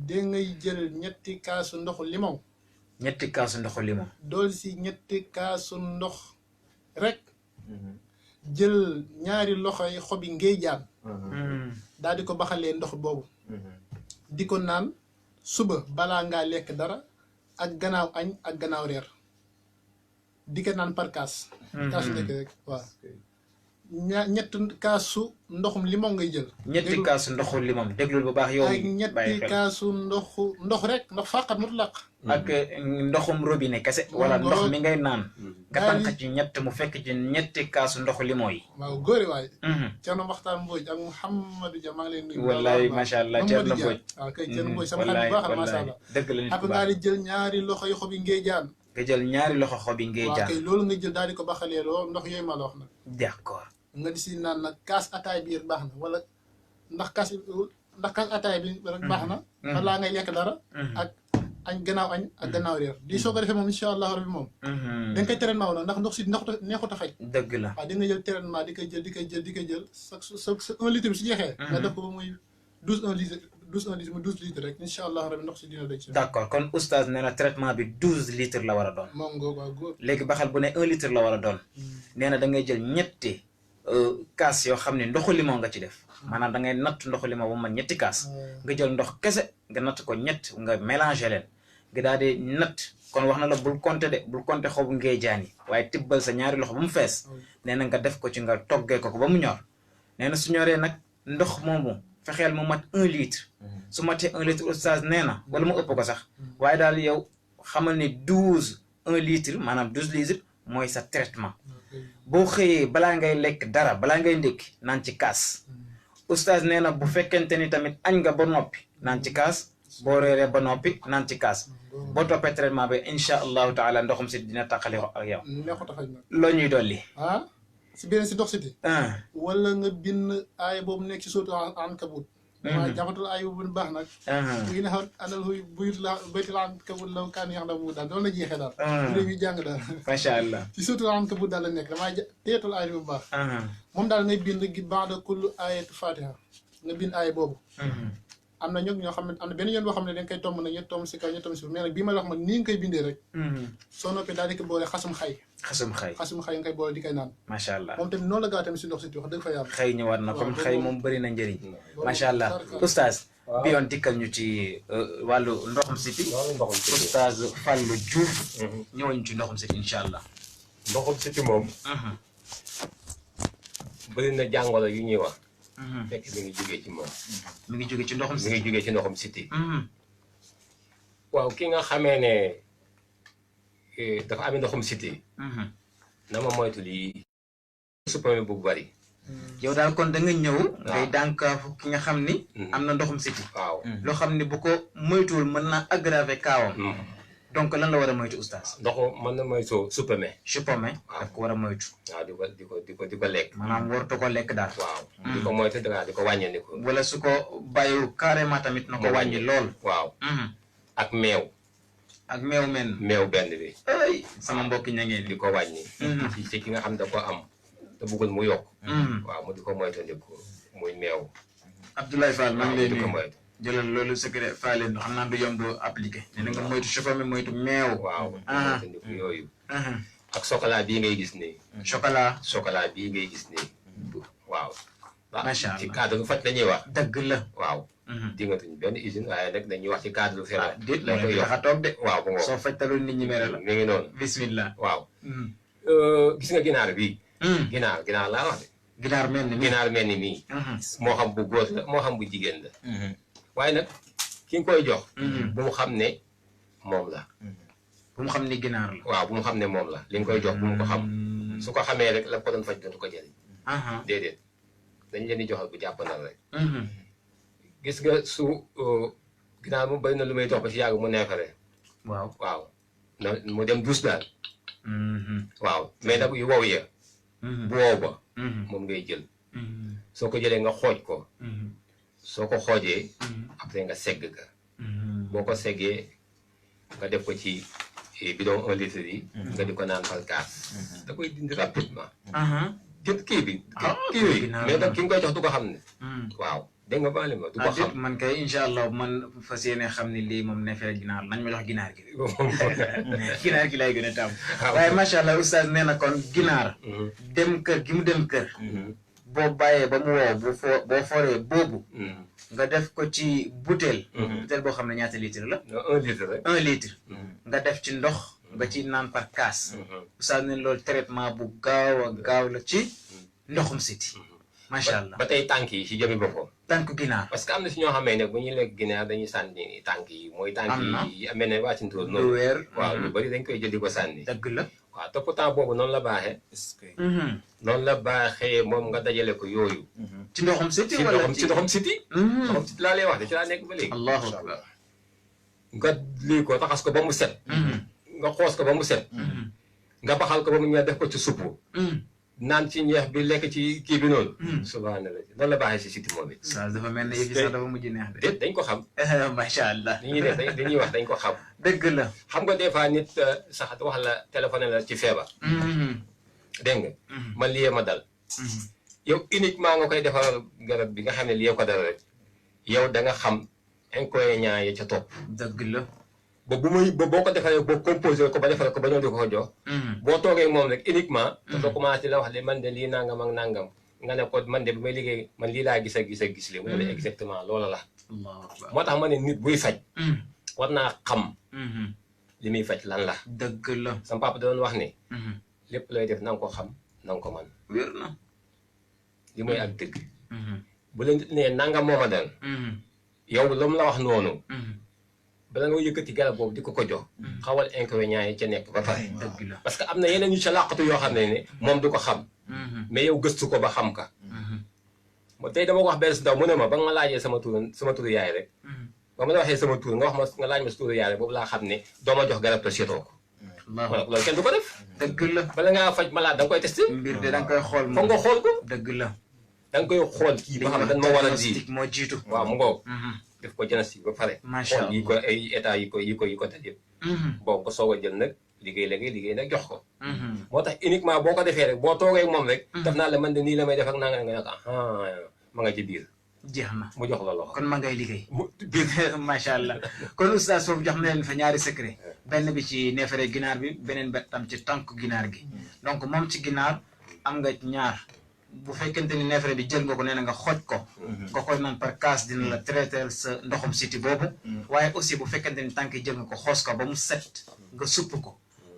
D: da ngay jël ñetti kaasu ndoxu limon
B: ñetti kaasu ndoxu limon
D: dool si ñetti kaasu ndox rek jël ñaari loxo yi xobi ngay jaan daal di ko baxalee ndox boobu di ko naan suba balaa ngaa lekk dara ak gannaaw añ ak gannaaw reer di ko naan par kaas kaasu lekk rek waaw ñetti kaasu ndoxum limon ngay jël
B: ñetti kaasu ndoxu limon déglul bu baax yow
D: ak ñetti kaasu ndox rek ndox faqat mutlaq
B: ak ndoxum robinet kese wala ndox mi ngay naan nga tànk ci ñett mu fekk ci ñetti kaasu ndoxu limon yi
D: waaw góori waay Thierno Makhtar Mbodj ak Mouhamadou Dia maa ngi leen nuyu
B: wallaay macha allah Thierno Mbodj
D: waaw kay Thierno Mbodj sama xarit bu baax la macha allah
B: dëgg la nit
D: ak nga di jël ñaari loxo yi xobi ngay jaan
B: nga jël ñaari loxo xobi ngay jaan
D: waaw kay loolu nga jël daal di ko baxalee loo ndox yooyu ma la wax nag
B: d'accord nga
D: di si naan nag kaas ataay bi baax na wala ndax kaas ataay bi rek baax na balaa ngay lekk dara ak añ gannaaw añ ak gannaaw réer di soo ko defee moom incha allah rabbi moom da nga koy traitement wu nag ndax ndox si neexut a faj
B: dëgg la
D: waaw di nga jël traitement di koy jël sa 1 litre bi si jeexee nga def ko ba muy 12 litres rek incha allah rabbi ndox si dina dëj
B: d'accord kon oustaz nee na traitement bi 12 litres la war a doon
D: moom ngoo waaw góor
B: léegi baxal bu ne 1 litre la war a doon nee na da ngay jël ñetti kaas yoo xam ne ndoxu limon nga ci def maanaam da ngay natt ndoxu limon ba man ñetti kaas nga jël ndox kese nga natt ko ñett nga mélanger leen nga daal di natt kon wax na la bul compter de bul compter xobu ngee jaan yi waaye tibbal sa ñaari loxo ba mu fees nee na nga def ko ci nga toggee ko ba mu ñor nee na su ñoree nag ndox moomu fexeel mu mat 1 litre su matee 1 litre oustaz nee na wala mu ëpp ko sax waaye daal yow xamal ni 1 litre maanaam 12 litres mooy sa traitement boo xëyee balaa ngay lekk dara balaa ngay ndékki naan ci kaas oustaz nee na bu fekkente ni tamit añ nga ba noppi naan ci kaas boo reeree ba noppi naan ci kaas boo toppee traitement bi incha allahu taala ndoxum siti dina tàqale ak yow.
D: neexut a faj nag.
B: loo ñuy dolli.
D: ah si beneen si ndox siti wala nga bind aaya boobu nekk ci sóotu Ankabut. waaye jàppatul aaya boobu baax nag. mu ngi ne xam anal huy buyutul baytul Ankabut law kaanu ya'lamuun daal loolu la jeexee daal. léegi ñuy jàng daal.
B: macha allah.
D: ci sóotu Ankabut daal la nekk damaa teetul aaya bu baax. moom daal ngay bind ba'da kulli aayati fatiha nga bind aaya boobu. am na ñoo xam ne am na benn yoon boo xam ne dañ koy tomb nag ñett tomb si kaw ñett tomb si mais nag bii ma la wax man nii nga koy bindee rek. soo noppee daal di ko boole xasum xay. xasum xay nga koy boole di koy naan. macha allah moom tamit noonu la gaaw tamit si ndox si wax dëgg fa yàlla.
B: xëy ñëwaat na comme xëy moom bëri na njëriñ. macha allah oustaz. bi yoon dikkal ñu ci wàllu ndoxum siti. oustaz Fallou Diouf. ñëwal ñu ci ndoxum siti incha allah.
A: ndoxum siti moom. bëri na jàngoro yu ñuy wax. fekk mi ngi jógee ci moom.
B: mi ngi jógee ci ndoxum siti
A: mi ngi jógee ci ndoxum siti. waaw ki nga xamee ne dafa amee ndoxum siti. na ma moytu lii. suppame bu bari.
B: yow daal kon da nga ñëw. ngay dànkaafu ki nga xam ni. am na ndoxum siti.
A: waaw
B: loo xam ni bu ko moytuwul mën naa aggraver kaawam. donc lan la war a moytu oustaz.
A: ndoxu mën na moytu suppame.
B: suppame daf ko war a moytu.
A: waaw di ko lekk.
B: maanaam wartu ko lekk daal.
A: waaw di ko moytu dara di ko wàññeeku.
B: wala su ko bàyyiwul carrément tamit na ko wàññi lool.
A: waaw. ak meew.
B: ak meew men.
A: meew benn bi.
B: ay sama mbokki ña ngeen
A: di ko wàññi. ci ki nga xam da ko am te bëggul mu yokk. waaw mu di ko moytandiku muy meew.
B: Abdoulaye Fall maa ngi lay
A: di ko
B: nuyu
A: moytu.
B: jëlal loolu secret Fall xam naa du yomb appliqué. nee na nga moytu suppame moytu meew.
A: waaw moytandiku yooyu. ak chocolat bii ngay gis nii. chocolat bii ngay gis nii. waaw.
B: macha allah
A: ci cadre faj la ñuy wax.
B: dëgg la.
A: waaw. dingatuñ benn usine waaye nag dañuy wax ci cadre feebar.
B: déet la koy tax a toog de.
A: waaw bu
B: soo fajtalul nit ñi mere la.
A: mi ngi noonu.
B: bismillah.
A: waaw. gis nga ginaar bii. ginaar laa wax de.
B: ginaar mel ni
A: ginaar mel ni mii. moo xam bu góor la moo xam bu jigéen la. waaye nag ki nga koy jox. bu mu xam ne moom la.
B: bu mu xam ni ginaar la.
A: waaw bu mu xam ne moom la li nga koy jox bu mu ko xam. su ko xamee rek la ko doon faj dootu ko jëriñ. déedéet dañ leen di joxal bu jàppandal rek. gis nga su ginaar mu bëri na lu may dox ba si yàgg mu neefare. waaw na mu dem douce daal. waaw mais nag yu wow ya. bu wow ba. moom ngay jël. soo ko jëlee nga xooj ko. soo ko xoojee. après nga segg ka. boo ko seggee nga def ko ci bidon 1 litre yi. nga di ko naan par kaas. da koy dindi rapidement. kii bi. kii bi mais nag ki nga koy jox du ko xam ne. waaw dégg nga baale ma du ko xam.
B: man kay incha allah man fas yéene xam ni lii moom neefere ginaar nañ ma jox ginaar gi. ginaar gi lay gën a tàmm. waaye macha allah oustaz nee na kon ginaar. dem kër gi mu dem kër. boo bàyyee ba mu wow boo foree boobu. nga def ko ci butéel. butéel boo xam ne ñaata litre la.
A: 1 litre rek.
B: 1 litre. nga def ci ndox. nga ci naan par kaas. oustaz ne loolu traitement bu gaaw la ci ndoxum siti. macha allah
A: ba tey tànk yi si jëmi boppam.
B: tànk ginaar.
A: parce que am na si ñoo xamee ne bu ñuy lekk ginaar dañuy sànni tànk yi mooy tànk yi amee ne waa Cintoor noonu.
B: lu weer
A: waaw lu bëri dañ koy jël di ko sànni.
B: dëgg la.
A: waaw te pourtant boobu noonu la baaxee. noonu la baaxee moom nga dajale ko yooyu.
B: ci ndoxum siti wala
A: ci ndoxum siti. ndoxum siti laa lay wax de ci laa nekk ba léegi.
B: allahu akbar.
A: nga lii ko taxas ko ba mu set. nga xoos ko ba mu set. nga baxal ko ba mu ñëw def ko ci suppu. naan ci ñeex bi lekk ci kii bi noonu. subhanallah noonu la baaxee si siti moom it.
B: saa dafa mel ne yëf yi sax dafa mujj neex de.
A: déet dañ ko xam.
B: macha allah.
A: li ñuy def dañuy wax dañ ko xam.
B: dëgg la.
A: xam nga des fois nit sax wax la téléphone la ci feebar. dégg nga. man lii ma dal. yow uniquement nga koy defar garab bi nga xam ne lii ko dal rek. yow da nga xam inconvénients yi ca topp.
B: dëgg la.
A: ba boo ko defaree boo composé ko ba defaree ko ba ñëw di ko jox. boo toogee moom rek uniquement. te soo commencé la wax de man de lii nangam ak nangam nga ne ko man de bu may liggéey man lii laa gis li mu ne exactement loola la. moo tax ma ne nit buy faj. war naa xam. li muy faj lan la.
B: dëgg la.
A: sama papa doon wax ne. lépp looy def na nga ko xam na nga ko man
B: wér na.
A: li mooy ak dëgg. bu leen nee nangam moo ma dal. yow lu mu la wax noonu. bala nga yëkkati garab boobu di ko jox. xawal inconvénients yi ca nekk ba pare.
B: dëgg la
A: parce que am na yeneen yu ca làqatu yoo xam ne moom du ko xam. mais yow gëstu ko ba xam ka. tey dama ko wax benn si ndaw mu ne ma ba nga ma laajee sama turu yaay rek. ba ma la waxee sama tur nga wax ma nga laaj ma si turu yàlla boobu laa xam ne doo ma jox garab te seetoo ko. loolu kenn du ko def.
B: dëgg la
A: bala ngaa faj malade da nga koy testé.
B: mbir de da nga koy xool.
A: foog nga xool ko.
B: dëgg la.
A: da nga koy xool kii ba xam ne dañ ma war a ji
B: moo jiitu.
A: waaw mu ngoog. def ko diagnostic ba pare.
B: macha allah
A: xool yi ko ay état yi ko daj yëpp. bon ko soog a jël nag liggéey nag jox ko. moo tax uniquement boo ko defee rek boo toogee moom rek. def naa la man de nii la may def ak naa nga ne nga ma nga ci biir.
B: jeex na
A: mu jox la loxo
B: kon ma ngay liggéey. macha allah kon oustaz foofu jox na leen fa ñaari secret. benn bi ci neefere ginaar bi beneen ba tam ci tànk ginaar gi. donc moom ci ginaar am nga ñaar bu fekkente ni neefere bi jël nga ko nee na nga xooj ko. nga koy naan par kaas dina la traiter sa ndoxum siti boobu. waaye aussi bu fekkente ni tànk yi jël nga ko xoos ko ba mu set nga supp ko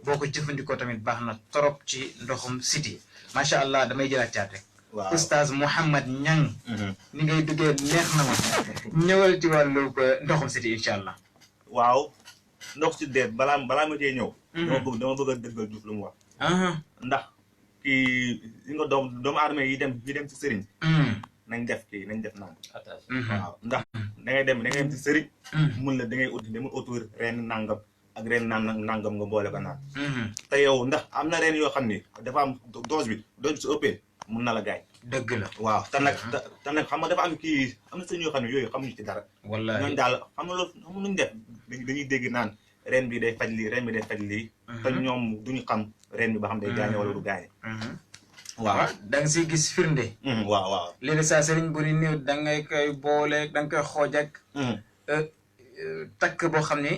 B: boo ko jëfandikoo tamit baax na trop ci ndoxum siti macha allah damay jëlaat caat rek.
C: waaw
B: oustaz Mouhamed Niang. ni ngay duggee neex na ma ñëwal ci wàllu ndoxum siti incha allah.
C: waaw ndox si deet balaa ma cee ñëw. dama bëgg a dëggal Diouf lu mu wax. ndax kii li nga doomu aadama yi dem ci sëriñ. nañ def naan. waaw ndax da ngay dem ci sëriñ. mun la da ngay ut reen nangam ak reen nangam nga boole ko naan. te yow ndax am na reen yoo xam ni dafa am dose bi su ëppee mun na la gaañ.
B: dëgg la
C: waaw te nag xam nga dafa am am na sëñ yoo xam ne yooyu xamuñu ci dara.
B: wallaahi
C: ñooñu daal xam nga loolu xam nuñu def dañuy dégg naan reen bi day faj lii reen bi day faj lii. te ñoom duñu xam reen bi ba xam day gaañe wala du gaañe. waaw
B: da nga siy gis firnde.
C: waaw.
B: léegi saa sëriñ bu ni néew da ngay koy boole da nga koy xooj ak. takk boo xam ni.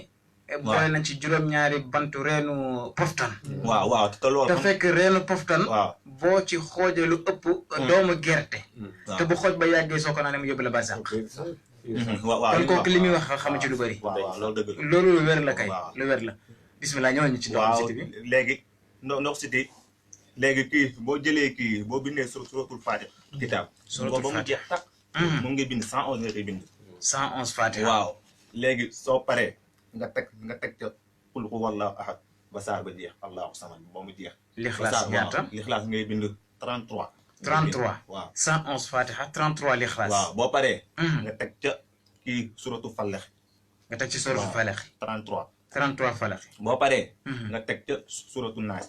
B: boole na ci juróom-ñaari bantu reenu poftan.
C: waaw te loolu.
B: te fekk reenu poftan.
C: waaw
B: boo ci xoojee lu ëpp. doomu gerte. te bu xooj ba yàggee soo ko naanee mu yóbbu la barsàq.
C: waaw
B: kon kooku li muy wax xamu ci lu bëri.
C: waaw loolu dëgg la.
B: loolu lu wér la kay. lu wér la bisimilah ñëwoon ñu ci ndoxum siti bi.
C: léegi ndox siti léegi kii boo jëlee kii boo bindee suratul Fatiha kitaab.
B: suratul
C: ba mu jeex takk. moom ngay bind 111 nga koy bind.
B: 111 Fatiha.
C: waaw léegi soo paree nga teg ca qul huwallahu ahad ba saar ba jeex allahu samad ba mu jeex.
B: lixlaas ñaata
C: lixlaas ngay bind 33.
B: 33
C: waaw
B: 111 Fatiha 33 lixlaas.
C: waaw boo paree. nga teg ca kii suratu Falaq.
B: nga teg ci suratu Falaq.
C: 33.
B: 33 Falaq.
C: boo paree. nga teg ca suratu Naas.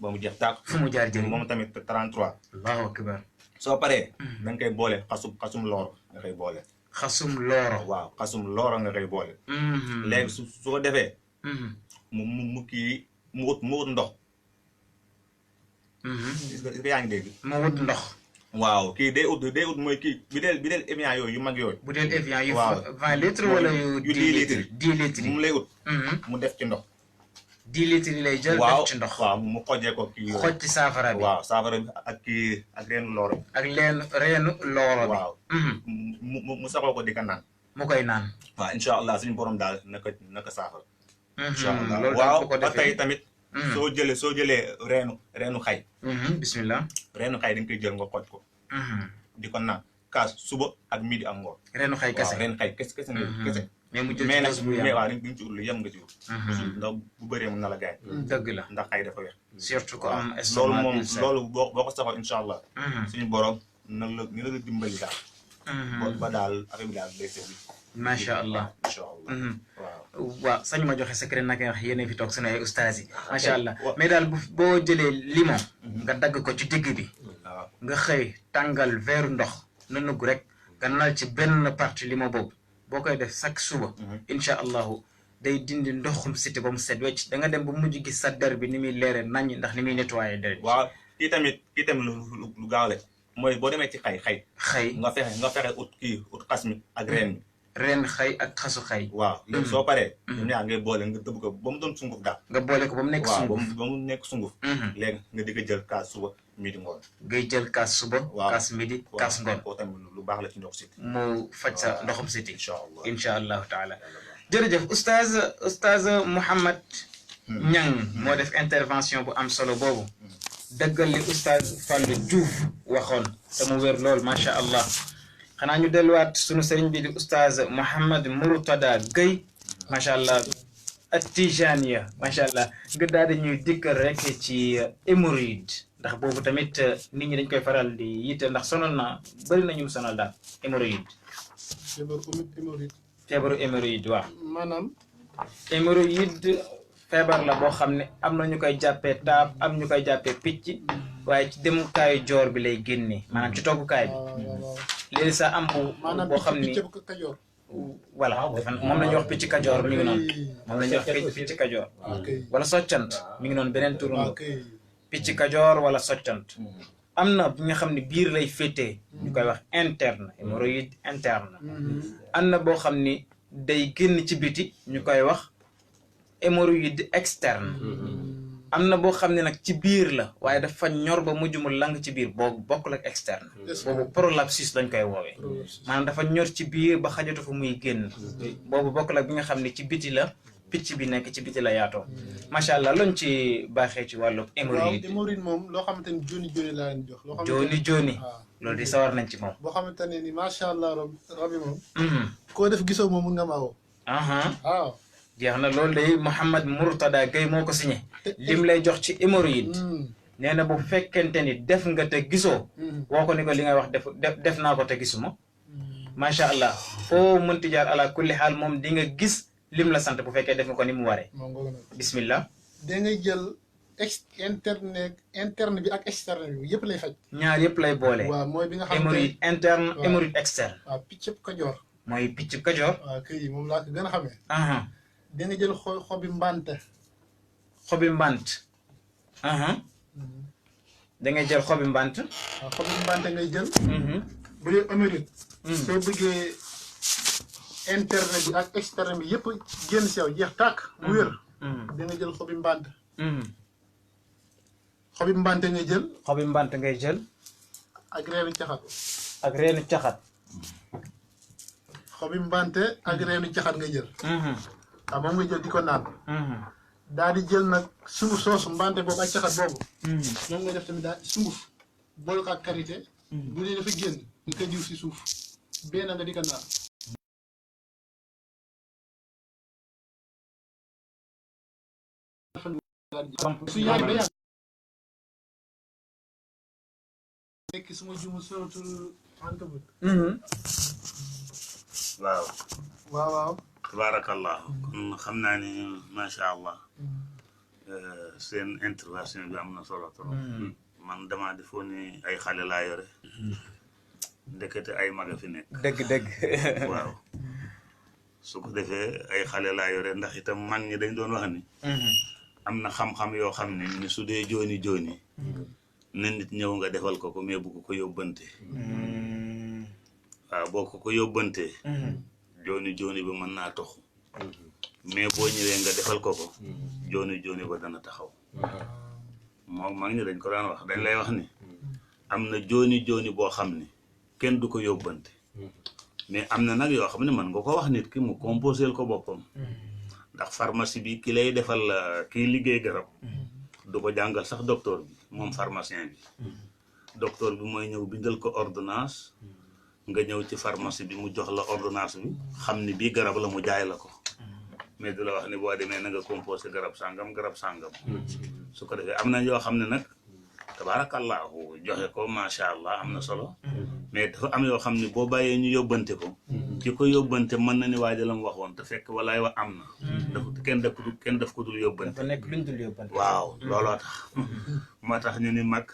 C: ba mu jeex tàkk.
B: fu mu jaar jëriñ
C: moom tamit 33.
B: allahu akbar.
C: soo paree. da nga koy boole xasum looro nga koy boole.
B: xasum looro.
C: waaw xasum looro nga koy boole. léegi su ko defee. mu kii mu wut ndox. est-ce que yaa ngi dégg.
B: mu wut ndox.
C: waaw kii day ut mooy kii bideel Evian yooyu yu mag yooyu.
B: bu dee Evian yu.
C: waaw
B: 20 litres wala yu 10 litres 10 litres yi
C: mu lay ut. mu def ci ndox.
B: 10 litres yi lay jël def ci ndox.
C: waaw mu xojee ko kii yooyu.
B: xoj ci saafara bi.
C: waaw saafara bi ak reenu looro.
B: ak reenu looro bi.
C: waaw. mu saxoo ko di ko naan.
B: mu koy naan.
C: waaw incha allah suñu borom daal naka saafara. incha allah
B: loolu
C: waaw
B: daal bu ko
C: ba tey
B: defee
C: tamit. soo jëlee reenu xay.
B: bismillah.
C: reenu xay dañ koy jël nga xoj ko. di ko naan kaas suba ak midi ak ngoon.
B: reenu xay kese
C: waaw reenu xay kese nga kese.
B: mais mu jël
C: mais nag
B: ci bu yàgg.
C: waaw dañ ci ut lu yem nga ci ut. ndax bu bëree mun na la gaañ.
B: dëgg la
C: ndax xay dafa wex.
B: surtout ko am
C: loolu
B: estomac
C: moom
B: ulcère.
C: loolu boo ko saxoo incha allah. suñu borom ni la dimbali daal. ba daal affaire bi daal day seetlu.
B: macha allah.
C: incha allah waaw.
B: waaw sañ ma joxe secret naka wax yéen fi toog sunu ay ustaas yi macha allah mais daal boo jëlee limon. nga dagg ko ci digg bi.
C: waaw
B: nga xëy tàngal veeru ndox na nugg rek nga nal ci benn partie limon boobu boo koy def chaque suba. incha allahu day dindi ndoxum siti ba mu set wecc da nga dem ba mujj gis sa der bi ni muy leere naññ ndax ni muy nettoyé der bi.
C: waaw kii tamit lu gaaw la mooy boo demee ci xay.
B: xëy
C: nga fexe ut xas mi ak reen mi.
B: ren xëy ak xasu xëy.
C: waaw léegi soo paree. ñoom ñaar ngay boole nga tëb ko ba mu doon sunguf daal.
B: nga boole ko ba mu nekk sunguf.
C: ba mu nekk sunguf. léegi nga di ko jël kaas suba midi ngoon.
B: ngay jël kaas suba.
C: waaw
B: kaas midi kaas ngoon.
C: koo tamit lu baax la ci ndox siti.
B: mu faj sa ndoxum siti.
C: incha allah
B: incha allahu taala. jërëjëf oustaz Mouhamed Niang moo def intervention bu am solo boobu. dëggal li oustaz Fallou Diouf waxoon te mu wér lool macha allah. xanaa ñu delluwaat sunu sëriñ bi di oustaz Mouhamed Mourtada Gueye macha allah ak Tijaniya macha allah nga daal di ñuy dikkal rek ci hémorroïde ndax boobu tamit nit ñi dañ koy faral di yitte ndax sonal na bëri nañu sonal daal hémorroïde.
D: feebar hémorroïde
B: feebaru hémorroïde waaw.
D: maanaam.
B: hémorroïde feebar la boo xam ne am na ñu koy jàppee taab am ñu koy jàppee picc waaye ci demukaayu joor bi lay génnee maanaam ci toggukaay bi. léegi sax am boo xam ni
D: kajoor.
B: voilà moom la ñuy wax picc kajoor mi ngi noonu moom la ñuy wax picc kajoor wala soccant mi ngi noonu beneen turando picc kajoor wala soccant am na bi nga xam ne biir lay féetee ñu koy wax interne hémorroïde interne am na boo xam ni day génn ci biti ñu koy wax hémorroïde externe am na boo xam ne nag ci biir la waaye dafa ñor ba mujj mu lang ci biir boobu bokkul ak externe boobu prolapsus lañ koy woowee maanaam dafa ñor ci biir ba xajatu fa muy génn boobu bokkul ak bi nga xam ne ci biti la picc bi nekk ci biti la yaatoo macha allah loñ ci baaxee ci wàllu hémorroïde.
D: waaw hémorroïde moom loo xamante ni joni laa leen jox.
B: joni loolu di sawar nañ ci moom.
D: boo xamante ne ni macha allah rabi moom. koo def gisoo moom mun nga maa woo. waaw.
B: jeex na loolu day Mouhamed Mourtada Gueye moo ko signé lim lay jox ci hémorroïde nee na bu fekkente ni def nga te gisoo woo ko ni ko li ngay wax def naa ko te gisuma macha allah foo mënti jaar ala kulli xaal moom di nga gis lim la sant bu fekkee def nga ko ni mu waree bismillah
D: da ngay jël interne bi ak externe bi yëpp lay faj
B: ñaar yëpp lay boole
D: waaw mooy bi nga xam
B: hémorroïde interne hémorroïde externe
D: waaw piccëb kajoor
B: mooy picc kajoor
D: waaw kay moom laa ko gën a xamee da nga jël xobi mbante.
B: xobi mbant. da ngay jël xobi mbant.
D: waaw xobi mbante ngay jël. bu dee hémorroïde. soo bëggee interne bi ak externe bi yëpp génn si yow jeex tàkk. mu wér. da nga jël xobi mbante. xobi mbante ngay jël.
B: xobi mbante ngay jël.
D: ak reenu caxat.
B: ak reenu caxat.
D: xobi mbante ak reenu caxat ngay jël. waaw moom nga jël di ko naan. daal di jël nag sunguf soosu mbante boobu ak caxat boobu. moom nga def tamit daal sunguf boole ko ak karité. bu dee dafa génn nga koy jiw si suuf benn nga di ko naan. su yàgg ba yàgg. nekk suma jumu suratul Ankabut.
E: waaw.
D: waaw.
E: tabaarakallah kon xam naa ni macha allah seen intervention bi am na solo trop. man damaa defoon ni ay xale laa yore. ndekete ay mag a fi nekk.
B: dëgg.
E: waaw su ko defee ay xale laa yore ndax itam mag ñi dañ doon wax ni. am na xam-xam yoo xam ne ni su dee jooni na nit ñëw nga defal ko mais bu ko yóbbante. waaw boo ko yóbbantee. jooni ba mën naa toxu mais boo ñëwee nga defal ko jooni ba dana taxaw moom mag ñi dañ ko daan wax dañ lay wax ni am na jooni boo xam ni kenn du ko yóbbante mais am na nag yoo xam ne mën nga ko wax nit ki mu composel ko boppam ndax pharmacie bi ki lay defal kiy liggéey garab du ko jàngal sax docteur bi moom pharmacien bi docteur bi mooy ñëw bindal ko ordonnance nga ñëw ci pharmacie bi mu jox la ordonnance bi xam ni bii garab la mu jaay la ko mais du la wax ni boo demee na nga composé garab sàngam su ko defee am na yoo xam ne nag tabaarakallahu joxe ko macha allah am na solo mais dafa am yoo xam ne boo bàyyee ñu yóbbante ko ki ko yóbbante mën na ni waaja la mu waxoon te fekk walaay wa am na dafa kenn daf ko dul yóbbante
B: dafa nekk luñ dul yóbbante
E: waaw looloo tax moo tax ñu ni mag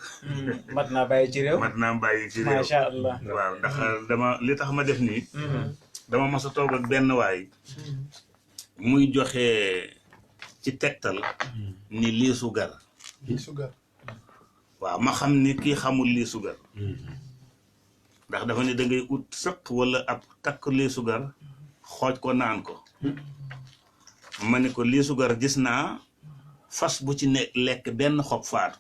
B: mat naa bàyyi ci réew macha allah
E: waaw ndax li tax ma def nii dama mas a toog ak benn waay muy joxe ci tegtal ni lii sugar waaw ma xam ni kii xamul lii sugar ndax dafa ne da ngay ut sëq wala ab takk lii sugar xooj ko naan ko ma ne ko lii sugar gis naa fas bu ci lekk benn xob faatu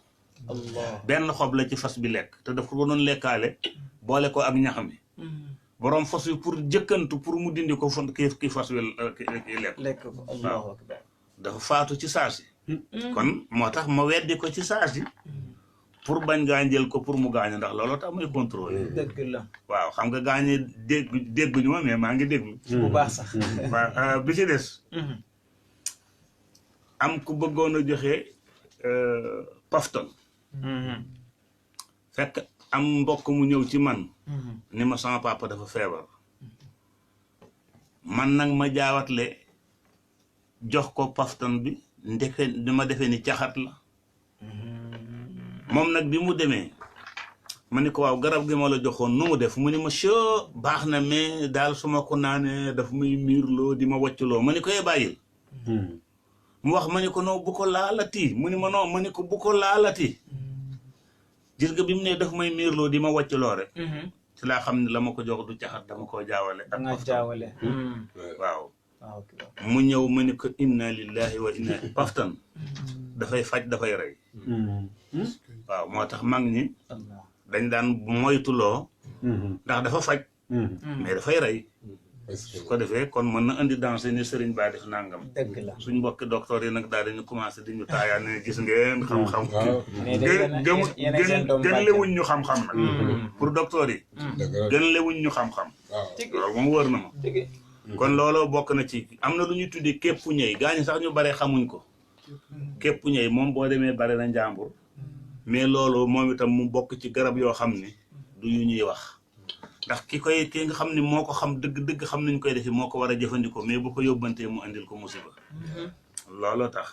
E: benn xob la ci fas bi lekk te daf ko doon lekkaale boole ko ak ñax mi boroom fas wi pour jëkkantu pour mu dindi ko fon kii fas wi lekk waaw dafa faatu ci saasi kon moo tax ma weddi ko ci saasi pour bañ gaañjël ko pour mu gaañu ndax looloo tax may contrôler
B: dëgg la
E: waaw xam nga gaañe dégguñu ma mais maa ngi déglu
B: bu baax sax
E: waaw bi ci des am ku bëggoon a joxe pafton fekk am mbokk mu ñëw ci man ni ma sama papa dafa feebar man nag ma jaawatle jox ko paftan bi ndeke dama defee ni caxat la moom nag bi mu demee ma ni ko waaw garab gi ma la joxoon nu mu def mu ni ma soo baax na mais daal su ma ko naanee daf muy miirloo di ma wàcculoo ma ni ko bàyyil mu wax ma ni ko non bu ko laalati mu ni ma non ma ni ko bu ko laalati gis nga bi mu ne daf may miirloo di ma wàcculoo rek ci laa xam ne la ma ko jox du caxat dama koo jaawale waaw mu ñëw ma ni ko inna lillahi wa inna paftan dafay faj dafay rey waaw moo tax mag ñi dañ daan moytuloo ndax dafa faj mais dafay rey su ko defee kon mën na indi dansé ni sëriñ baa def nangam suñ mbokki docteur yi nag daal dañu commencé di ñu taayaan ne gis ngeen xam-xam gën lewuñ ñu xam-xam nag pour docteur yi gën lewuñ ñu xam-xam waaw moom wër na ma kon looloo bokk na ci am na lu ñuy tuddee képp ñëy gaañu sax ñu bare xamuñ ko képp ñëy moom boo demee bare na njàmbur mais loolu moom itam mu bokk ci garab yoo xam ne du yu ñuy wax ndax ki nga xam ne moo ko xam dëgg-dëgg xam nañ koy defi moo ko war a jëfandikoo mais bu ko yóbbantee mu andil ko musiba looloo tax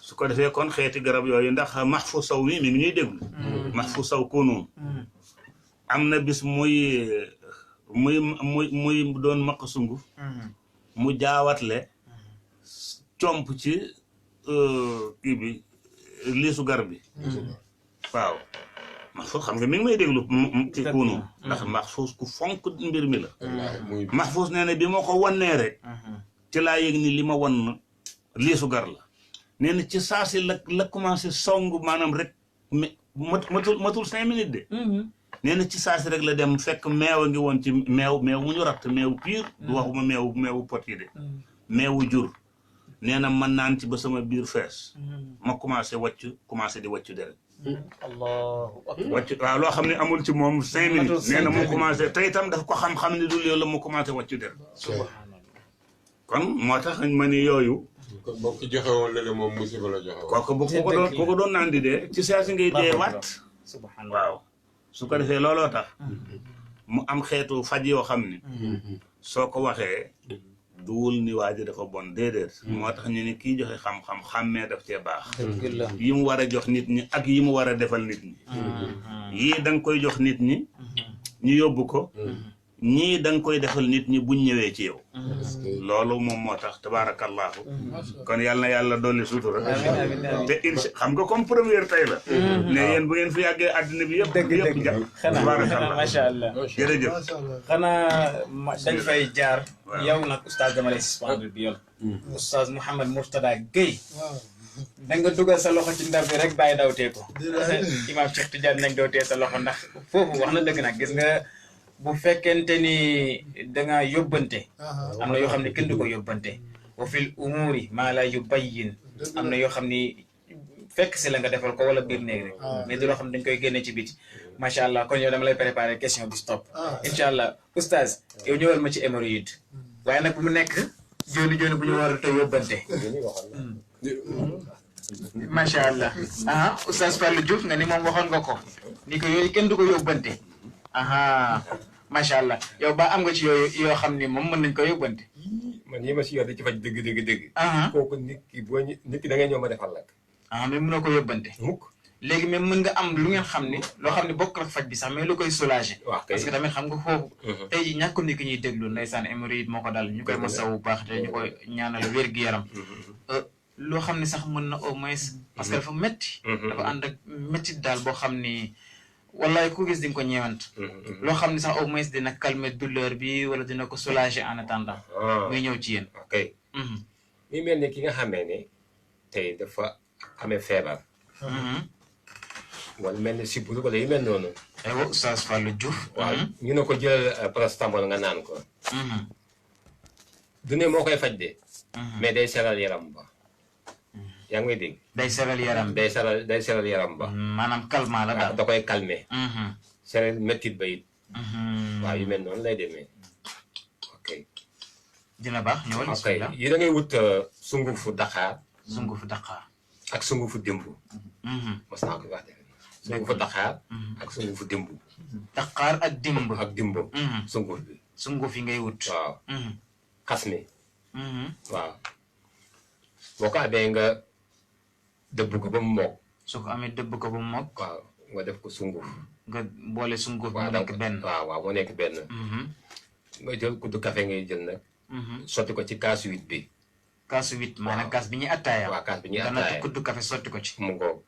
E: su ko defee kon xeeti garab yooyu ndax Mahfou Sow mi ngi ñuy déglu Mahfou Sow konoon am na bis muy doon maq sunguf mu jaawatle comp ci kii bi liisu gar bi waaw Mahfous xam nga mi ngi may déglu ci kunu ndax Mahfous ku fonk mbir mi la Mahfous nee na bi ma ko wannee rek ci laa yëg ni li ma wan liisu gar la nee na ci saasi la commencé song maanaam rek matul 5 minutes de nee na ci saasi rek la dem fekk meew a ngi woon ci meew mu ñu ratt meew piir du waxuma meewu pot yi de meewu jur nee na man naan ci ba sama biir fees ma commencé di wàccu deret
B: allahu akbar
E: wàccu waaw loo xam ne amul ci moom 5 minutes nee na mu commencé te itam daf ko xam-xam ne du loolu la mu commencé wàccu deret kon moo tax ma ni yooyu
A: boo ko joxe woon la moom musiba la joxe
E: kooku bu ko doon naan di dee ci saa si ngay dee waat waaw su ko defee looloo tax mu am xeetu faj yoo xam ne soo ko waxee duwul ni waa ji dafa bon déedéet moo tax ñu ne kii joxe xam-xam xàmmee daf cee baax yi mu war a jox nit ñi ak yi mu war a defal nit ñi yii da nga koy jox nit ñi ñu yóbbu ko ñii da nga koy defal nit ñi buñ ñëwee ci yow loolu moom moo tax tabaarakallaahu kon yàlla na yàlla dolli sutura te xam nga comme première tey la ne yéen bu ngeen fi yàggee àddina bi yëpp jàpp tabaarakallaahu
B: macha allah
E: jërëjëf
B: xanaa dañ fay jaar yow nag oustaz dama lay suspendre bi yoon oustaz Mouhamed Mourtada Gueye da nga dugal sa loxo ci ndar bi rek bàyyi dawtee ko Imam Cheikh Tidiane nañ dawtee sa loxo ndax foofu wax na dëgg nag gis nga bu fekkente ni dangaa yóbbante am na yoo xam ne kenn du ko yóbbante wa fil umuri maa la yubayyin am na yoo xam ni fekk si la nga defal ko wala biir néeg rek mais du loo xam ne dañ koy génne ci biti macha allah kon yow dama lay préparer question bi stop incha allah oustaz yow ñëwal ma ci hémorroïde waaye nag bu mu nekk jooni bu ñu war a te yóbbante macha allah oustaz Fallou Diouf nga ni moom waxoon nga ko ni ko yooyu kenn du ko yóbbante macha allah yow ba am nga ci yooyu yoo xam ni moom mën nañ ko yóbbante
A: man yi ma si yor di ci faj dëgg kooku nit ki da ngay ñëw ma defal la
B: mais mënoo ko yóbbante
A: mukk
B: léegi même mën nga am lu ngeen xam ni loo xam ne bokk ak faj bi sax mais lu koy soulager parce que tamit xam nga foofu tey ji ñàkk ni ki ñuy déglu ndeysaan hémorroïde moo ko dal ñu koy masawu bu baax te ñu koy ñaanal wér-gu-yaram loo xam ne sax mën na au moins parce que dafa métti dafa ànd ak métti daal boo xam ni wallaay ku gis di nga ko ñeewant loo xam ne sax au moins dina calmer douleur bi wala dina ko soulager en attendant muy ñëw ci yéen
A: ok mi mel ne ki nga xamee ne tey dafa amee feebar wala mel ne sibbiru wala yu mel noonu
B: aywa Oustaz Fallou Diouf
A: waaw ñu ne ko jël paracétamol nga naan ko du ne moo koy faj de mais day seral yaram ba yaa ngi may dégg
B: day seral yaram
A: day seral yaram ba
B: maanaam calmant la daal
A: da koy calmer seral méttit ba it waaw yu mel noonu lay demee ok
B: dina baax ñëwal
A: ok yi da ngay wut sungufu Dakar
B: sungufu Dakar
A: ak sungufu dimbu mas naa ko wax de sungufu Dakar ak sungufu dimbu
B: Dakar ak dimb
A: ak dimbu sunguf bi
B: sunguf yi ngay wut
A: waaw xas mi waaw boo ko amee nga dëbb ko ba mu mokk
B: su ko amee dëbb ko ba mu mokk
A: waaw nga def ko sunguf
B: nga boole sunguf mu nekk benn
A: waaw mu nekk benn nga jël kuddu café ngay jël nag sotti ko ci kaasu 8 bi
B: kaasu 8 maanaam kaas bi ñuy attaaya
A: waaw kaas bi ñuy
B: nga natt
A: attaaya
B: kuddu café sotti ko ci
A: mu ngoog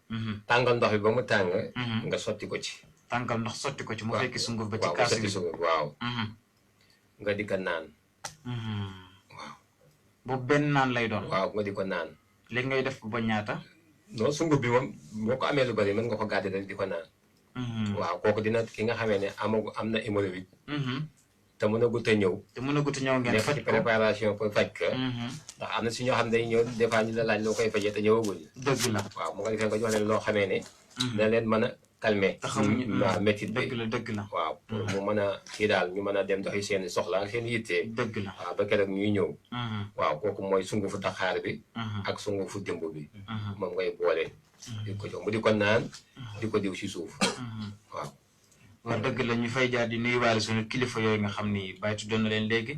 A: tàngal ndox bi ba mu tàng nga sotti ko ci
B: tàngal ndox sotti ko ci mu fekki sunguf ba ci
A: waaw
B: kaasu
A: sotti
B: 8
A: sunguf waaw nga di ko naan waaw
B: boobu benn naan lay doon
A: waaw nga di ko naan
B: léegi ngay def ko ba ñaata
A: non sunguf bi moom boo ko amee lu bari mën nga ko gàddi rek di ko naan waaw kooku dina ki nga xamee ne am na hémorroïde te mën a gut a ñëw
B: te mën a gudd ñëw ngeen
A: nekk
B: faj
A: ci
B: ko
A: préparation pour faj ka ndax am na si ñoo xam ne day ñëw des fois ñu la laaj loo koy fajee te ñëwagul
B: dëgg la
A: waaw mu nga defee nga jox leen loo xamee ne dina leen mën a calmer
B: te xamuñu
A: waaw métit bi
B: dëgg la dëgg la
A: waaw pour mu mën a kii daal ñu mën a dem doxi seen soxla ak seen yittee
B: dëgg la
A: waaw ba keroog ñuy ñëw waaw kooku mooy sungufu daxaar bi ak sungufu jëmb bi moom ngay boole di ko jox mu di ko naan di ko diw si suuf waaw
B: wax dëgg la ñu fay jaar di nuyuwaale suñu kilifa yooyu nga xam ni Baye tuddoon na leen léegi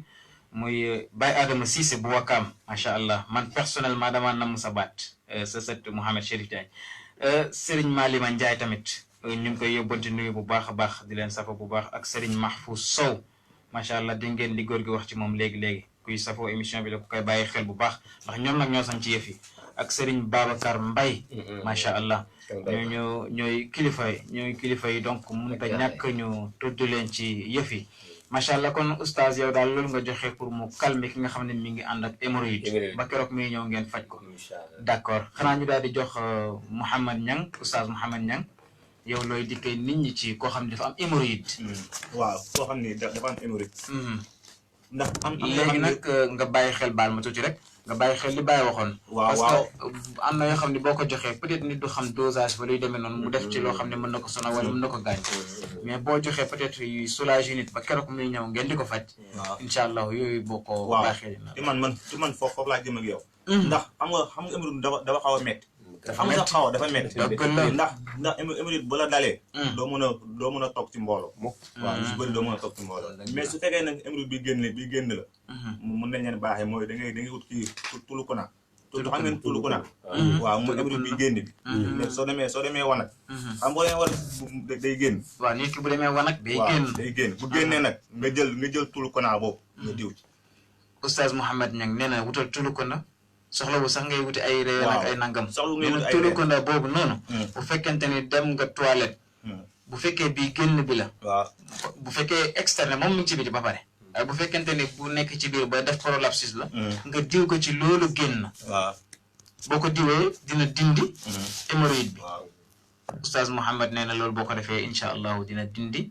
B: muy Baye Adama Cissé bu Wakaam macha allah man personnellement damaa namm sa baat sa sët Mouhamed Chérif Diagne Serigne Malima Ndiaye tamit ñu ngi koy yóbbante nuyu bu baax a baax di leen safa bu baax ak Serigne Mahfouz Sow macha allah di ngeen li góor gi wax ci moom léegi-léegi kuy safoo émission bi da ko koy bàyyi xel bu baax ndax ñoom nag ñoo sañ ci yëf yi ak Serigne Babacar Mbaye macha allah ñooy kilifa yi donc mënut a ñàkk ñu tudd leen ci yëf yi macha allah kon oustaz yow daal loolu nga joxe pour mu calmer ki nga xam ne mi ngi ànd ak hémorroïde ba keroog mi ñëw ngeen faj ko d'accord xanaa ñu daal di jox Mouhamed Niang oustaz Mouhamed Niang yow looy dikkee nit ñi ci koo xam ne dafa am hémorroïde
C: waaw koo xam ni dafa am hémorroïde ndax am
B: léegi nag nga bàyyi xel baal ma tuuti rek nga bàyyi xel li Baye waxoon parce que am na yoo xam ne boo ko joxee peut-être nit du xam dosage ba luy demee noonu mu def ci loo xam ne mën na ko sonal wala mën na ko gaañ mais boo joxee peut-être yu soulager nit ba keroog muy ñëw ngeen di ko faj incha allah yooyu boo ko baaxee
C: ci man foofu laa jëm ak yow ndax xam nga hémorroïde dafa xaw a métti xam nga xaw dafa métti ndax hémorroïde bu la dalee doo mën a toog ci mbooloo waaw su bëri doo mën a toog ci mbooloo mais su fekkee nag hémorroïde bi génn la mën nañ leen baaxee mooy da ngay ut kii tulukuna xam ngeen tulukuna waaw mooy hémorroïde bi génn bi mais soo demee wanag xam boo demee wanag day génn
B: waaw nit ki bu demee wanag day génn
C: bu génnee nag nga jël tulukuna boobu nga diw ci
B: oustaz Mouhamed Niang nee na wutal tulukuna soxla bu sax ngay wuti ay réew ak ay nangam
C: soxla
B: nee na tulukuna boobu noonu bu fekkente ni dem nga toilette bu fekkee bii génn bi la
C: waaw
B: bu fekkee externe moom mu ngi ci biti ba pare waaye bu fekkente ni bu nekk ci biir ba def prolapsus la nga diw ko ci loolu génn
C: waaw
B: boo ko diwee dina dindi hémorroïde bi oustaz Mouhamed nee na loolu boo ko defee incha allahu dina dindi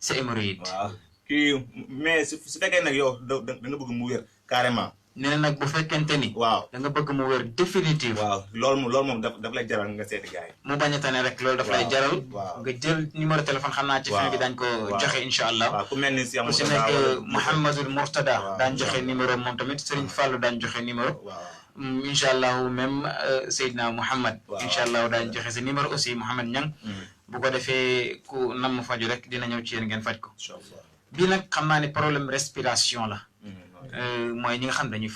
B: sa hémorroïde
C: waaw kii mais su fekkee nag yow da nga bëgg mu wér carrément
B: nee na nag bu fekkente ni
C: waaw
B: da nga bëgg mu wér définitive
C: waaw loolu moom daf lay jaral nga seeti gars yi
B: mu bañ a tane rek loolu daf lay jaral nga jël numéro téléphone xam naa ci fin bi dañ ko joxe incha allah
C: waaw ku mel ni si
B: ku si nekk Mouhamadul Mourtada daañ joxe numéro moom tamit Serigne Fallou daañ joxe numéro incha allahu même Seydina Mouhamad incha allahu daañ joxe sa numéro aussi Mouhamed Niang bu ko defee ku nam faju rek dina ñëw ci yéen ngeen faj ko bii nag xam naa ne problème respiration la mooy ñi nga xam dañuy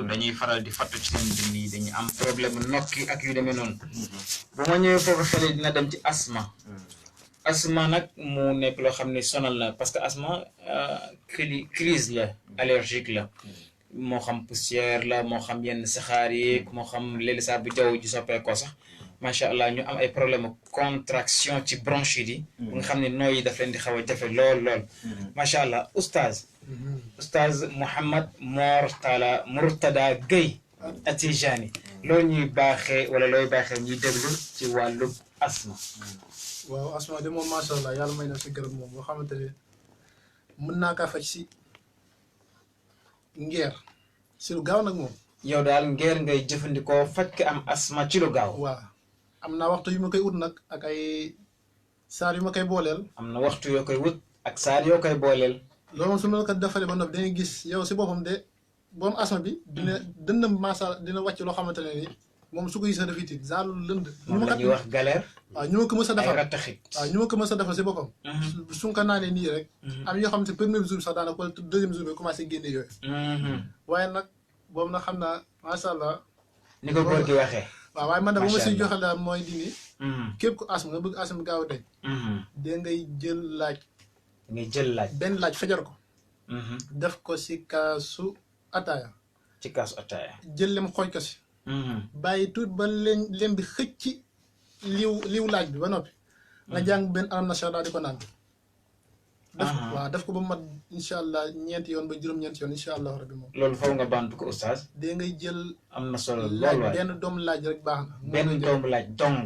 B: dañuy faral di fattu ci seen dënn yi dañuy am problème nokki ak yu demee noonu bu ma ñëwee foofu xale dina dem ci asma nag mu nekk loo xam ne sonal na parce que asma crise la allergique la moo xam poussière la moo xam yenn saxaar yi moo xam léeg-léeg saa bu jaww ji soppeekoo sax macha allah ñu am ay problème contraction ci bronchite yi bu nga xam ne nooy yi daf leen di xaw a jafe lool macha allah oustaz Mouhamed Mourtada Gueye Atijani loolu ñuy baaxee wala looy baaxee ñuy déglu ci wàllu asma
D: waaw asma de moom macha allah yàlla may na si gërëm moom boo xamante ne mën naa kaa faj si ngeer si lu gaaw nag moom
B: yow daal ngeer ngay jëfandikoo faj ko am asma ci lu gaaw
D: waaw am na waxtu yu ma koy ut nag ak ay saar yu ma koy booleel
B: am na waxtu yoo koy wut ak saar yoo koy booleel
D: loolu moom su ma la ko defalee ba noppi dangay gis yow si boppam de boom asma bi dina dënn maasa dina wàcc loo xamante ne ni moom su ko gisee dafay tiit genre lënd.
B: moom la ñuy wax galère.
D: waaw ñu ma ko mës a defal
B: ay rattaxit.
D: waaw ñu ma ko mës a defal si boppam. su nga ko naanee nii rek. am yoo xam ne premier jour bi sax daanaka wala deuxième jour bi commencé génne yooyu. waaye nag boobu nag xam naa macha allah.
B: ni ko góor gi waxee.
D: waaw waaye man nag bu ma si joxe daal mooy dini. képp ku asma nga bëgg asma gaaw a deñ. da ngay jël laaj.
B: ngay jël laaj.
D: benn laaj fajar ko. def ko si kaasu ataaya.
B: ci kaasu ataaya.
D: jël lem xooj ko si. bàyyi tuut ba lem bi xëcc liw laaj bi ba noppi. nga jàng benn alam nasha daal di ko naan. def ko ba mat incha allah ñeenti yoon ba juróom-ñeenti yoon incha allah rabbi moom.
B: loolu faw nga bantu ko oustaz.
D: da ngay jël.
B: am na solo lool
D: laaj
B: waay
D: benn doomu laaj rek baax na.
B: benn doomu laaj dong.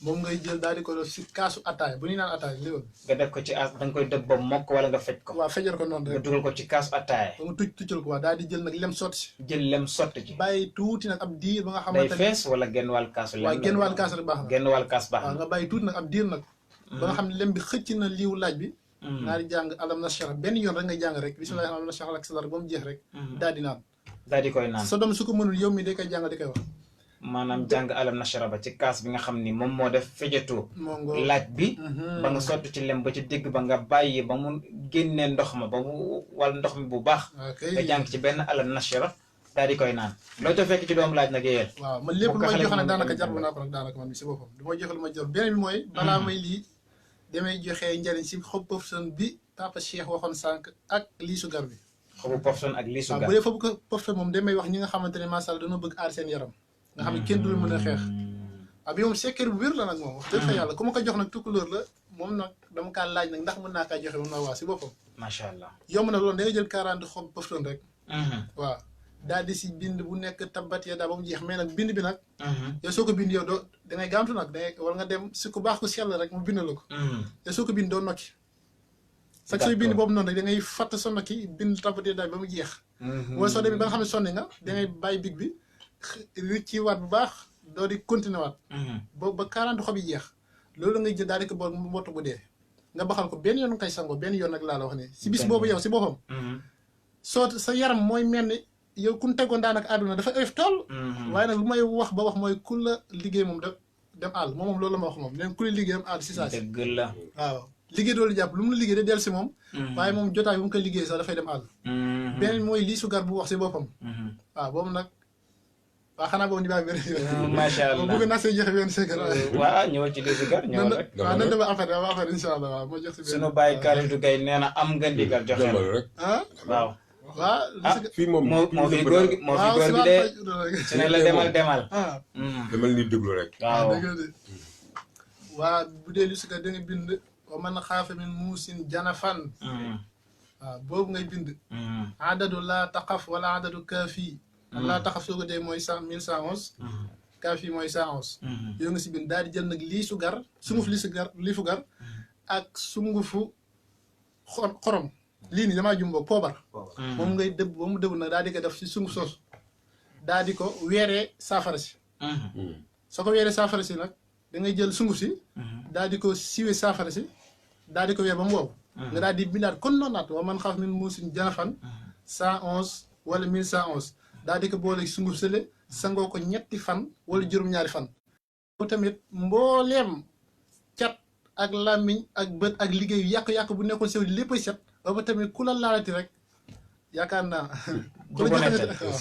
D: moom ngay jël daal di ko def si kaasu ataaya bu ñuy naan ataaya léegi.
B: nga def ko ci as da nga koy dëbb ba mokk wala nga fej ko.
D: waaw fejar ko noonu
B: nga
D: rek.
B: dugal ko ci kaasu ataaya.
D: ba mu tuccal ko waaw daal di jël nag lem sotti si.
B: jël lem sotti ci.
D: bàyyi tuuti nag ab diir ba nga
B: day
D: xamante
B: fees wala genn wàll kaasu lem.
D: waaw genn wàll kaas rek baax na.
B: genn wàll kaas baax
D: waaw
B: na.
D: nga bàyyi tuuti nag ab diir nag. ba nga xam ne lem bi xëcc na liiw laaj bi. naa di jàng alam nashrah benn yoon rek ngay jàng rek bismillahi alam nashrah ak sadar ba mu jeex rek. daal di naan.
B: daal di koy naan.
D: sa doom su ko mënul yow mi day koy jàng di koy wax.
B: maanaam jàng alam nashrah ba ci kaas bi nga xam ni moom moo def fejatoo
D: moo ngo
B: laaj bi. ba nga sotti ci lem ba ci digg ba nga bàyyi ba mu génnee ndox ma ba mu wal ndox mi bu baax.
D: ok
B: nga jàng ci benn alam nashrah daal di koy naan. loo ca fekk ci doomu laaj nag yéen.
D: waaw man lépp lu
B: bu ko
D: may
B: xale
D: joxe nag
B: bi
D: daanaka
B: mën
D: jar naa ko nag daanaka man mi si boppam du may joxe lu ma jar beneen bi mooy. balaa may lii damay joxe njëriñ si xob pofson bi papa Cheikh waxoon sànq ak liisu gar bi.
B: xobu pofson ak liisu
D: waaw
B: gar.
D: bu dee xobu pofson moom damay wax ñi nga xamante ne macha allah dañoo bëgg aar seen yaram. nga xam ne kenn du mën a xeex. waaw bi moom secret bu wér la nag moom wax dëgg fa yàlla ku ma ko jox nag tukkulóor la moom nag dama kaa laaj nag ndax mën naa kaa joxe moom nag waa si boppam.
B: macha allah.
D: yomb na loolu da ngay jël 40 xob pofson rek. waaw daal di si bind bu nekk tabbat ya daal ba mu jeex mais nag bind bi nag. yow soo ko bind yow doo da ngay gaamtu nag da ngay war nga dem si ku baax ku sell rek mu bind la ko. yow soo ko bind doo nokki. sax sooy bind boobu noonu rek da ngay fàtt sa nokki bind tabbat ya daal ba mu jeex. wala soo demee ba nga xam ne sonni nga da ngay bàyyi big bi ci waat bu baax doo di continuer waat. ba 40 xob yi jeex loolu ngay jël daal di ko bool mu mottu bu dee. nga baxal ko benn yoon nga koy sangoo benn yoon nag laa la wax ne si bis boobu yow si boppam. soo sa yaram mooy mel ni yow ku ñu tegoon daanaka àdduna dafa oyof tool. waaye nag lu may wax ba wax mooy ku la liggéey moom dem àll moom loolu la ma wax moom nee ku la liggéey dem àll si saa si.
B: dëgg la.
D: waaw liggéey doolu jàpp lu mu la liggéey day dellu si moom. waaye moom jotaay bu mu koy liggéey sax dafay dem àll. beneen mooy lii sugar bu wax si boppam. waaw boobu nag waaw xanaa boobu ñu bàyyi beneen.
B: macha allah
D: bëgg naa see joxe benn secret.
B: waaw ñëwal ci liisu gar ñëwal rek.
D: waaw nan dama affaire incha allah waaw moo jox si benn.
B: sunu bàyyi Kalidou Gaye nee na am nga ndigal joxe la.
A: rek
D: ah
B: waaw.
D: waaw
A: fii moom
B: moo fi góor gi moo fi góor gi de su ne la demal.
D: ah
A: demal ni déglu rek.
B: waaw
D: dëgg la de waa bu dee lu si ka da nga bind wa man xaafa min muusin janafan waaw boobu ngay bind adadu laa taqaf wala adadu kaafi laa taqaf soo ko dee mooy 1111 kaafi mooy 111 yoo nga si bind daal di jël nag liisu gar sunguf liifu gar ak sungufu xorom lii nii damaa jumbo poobar moom ngay dëbb ba mu dëbb nag daal di ko def si sunguf soosu daal di ko weeree saafara si soo ko weeree saafara si nag da ngay jël sunguf si daal di ko siwee saafara si daal di ko weer ba mu wow nga daal di bindaat kon noonaat wa man xaaf min muusin janafan 111 wala 1111 daal di ko boole sunguf sële sangoo ko ñetti fan wala juróom-ñaari fan bu tamit mbooleem cat ak làmmiñ ak bët ak liggéey yàq-yàq bu nekkoon sew léppay set ba tamit ku la laalati rek yaakaar naa ku la joxe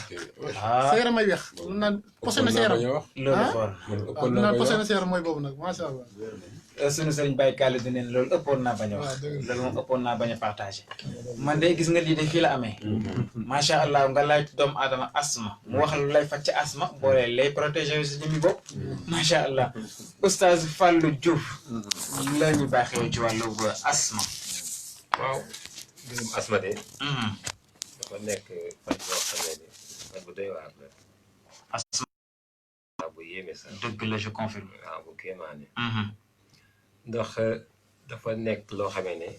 D: sa yaram ay weex lu naan posone sa yaram
B: loolu for
D: waaw lu naan posone sa yaram mooy boobu nag macha allah
B: sunu sëriñ Baye Kalidou neen loolu ëppoon naa bañ a wax loolu moom ëppoon naa bañ a partagé man de gis nga lii de fii la amee macha allah nga laaj doomu aadama asma mu wax lu lay faj ci asma boole lay protégé si ñi bopp macha allah oustaz Fallou Diouf la ñu baaxee ci wàllu asma
A: waaw mbirum asma de dafa nekk faj boo xam ne ni faj bu doy waar la
B: asma
A: waaw bu yéeme sax
B: dëgg la je confirme
A: waaw bu kéemaane ndax dafa nekk loo xamee ne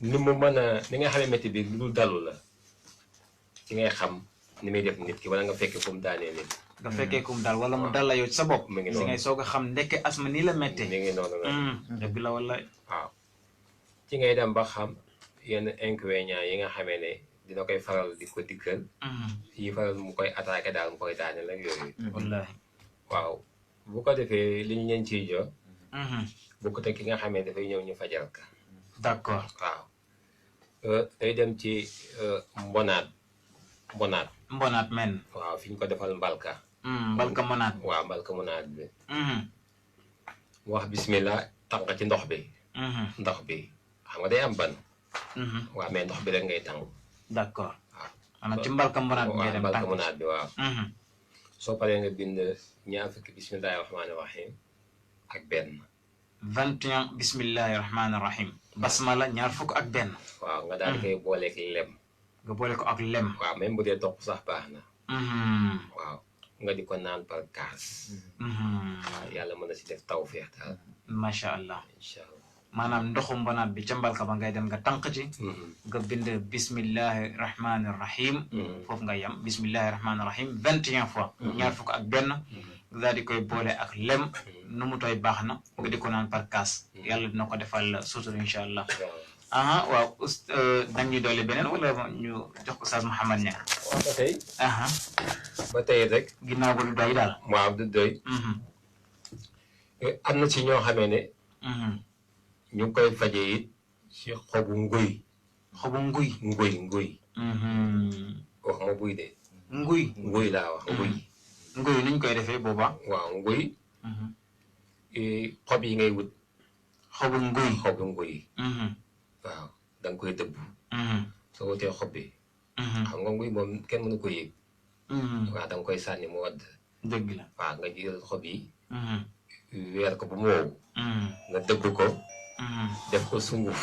A: ni mu mën a ni nga xamee métti bi lu dalu la ci ngay xam ni muy def nit ki wala nga fekkee fu mu daanee nit
B: nga fekkee kum daal wala mu dal la yow ci sa bopp
A: mi ngi
B: si
A: noonu
B: ngay soog a xam ndekke asma nii la méttee
A: mi ngi noonu la
B: dëgg la wala
A: waaw ci ngay dem ba xam yenn inconvénients yi nga xamee ne dina koy faral di ko dikkal yi faral mu koy attaqué daal mu koy daane nag yooyu
B: wallahi
A: waaw bu ko defee li ñu leen ciy jox bu ko teg ki nga xamee dafay ñëw ñu fajal ka
B: d'accord
A: waaw day dem ci mbonaat
B: men
A: waaw fi ñu ko defal mbalka
B: mbalka mbonaat
A: waaw mbalka mbonaat bi mu wax bismillah tànq ci ndox bi xam nga day am ban waaw mais ndox bi rek ngay tànq
B: d'accord
A: waaw
B: maanaam ci mbalka mbonaat bi ngay dem
A: mbalka
B: tànk
A: mbonaat bi waaw soo paree nga bind ñaar fukki bismillahi rahmaani rahim ak benn
B: 21 bismillahi rahmaani rahim basmala ñaar fukk ak benn
A: waaw nga daal di koy booleeg lem
B: nga boole ko ak lem
A: waaw même bu dee topp sax baax na waaw nga di ko naan par kaas waaw yàlla mën na si def tawfeex daal
B: macha allah
A: incha allah
B: maanaam ndoxu mbonaat bi ca mbalka ba ngay dem nga tànq ci nga bind bismillahi rahmaani rahim foofu nga yem bismillahi rahmaani rahim 21 fois ñaar fukk ak benn nga daal di koy boole ak lem nu mu tooy baax na nga di ko naan par kaas yàlla dina ko defal sutur incha allah aha waaw dañuy doole beneen wala ñu jox Oustaz Mouhamed Niang
A: waaw ba tey
B: aha
A: ba tey rek
B: ginnaaw ba du doy daal
A: waaw du doy am na ci ñoo xamee ne ñu ngi koy faje it ci xobu nguy
B: xobu nguy
A: wax ma buy de nguy laa wax
B: nguy nuñ koy defee booba
A: waaw nguy xob yi ngay wut
B: xobu nguy
A: waaw da nga koy dëbb soo wutee xob bi xam nga nguy moom kenn mënu ko yëg waaw da nga koy sànni mu wadd
B: dëgg la
A: waaw nga jël xob yi weer ko bu mu wow nga dëbb ko def ko sunguf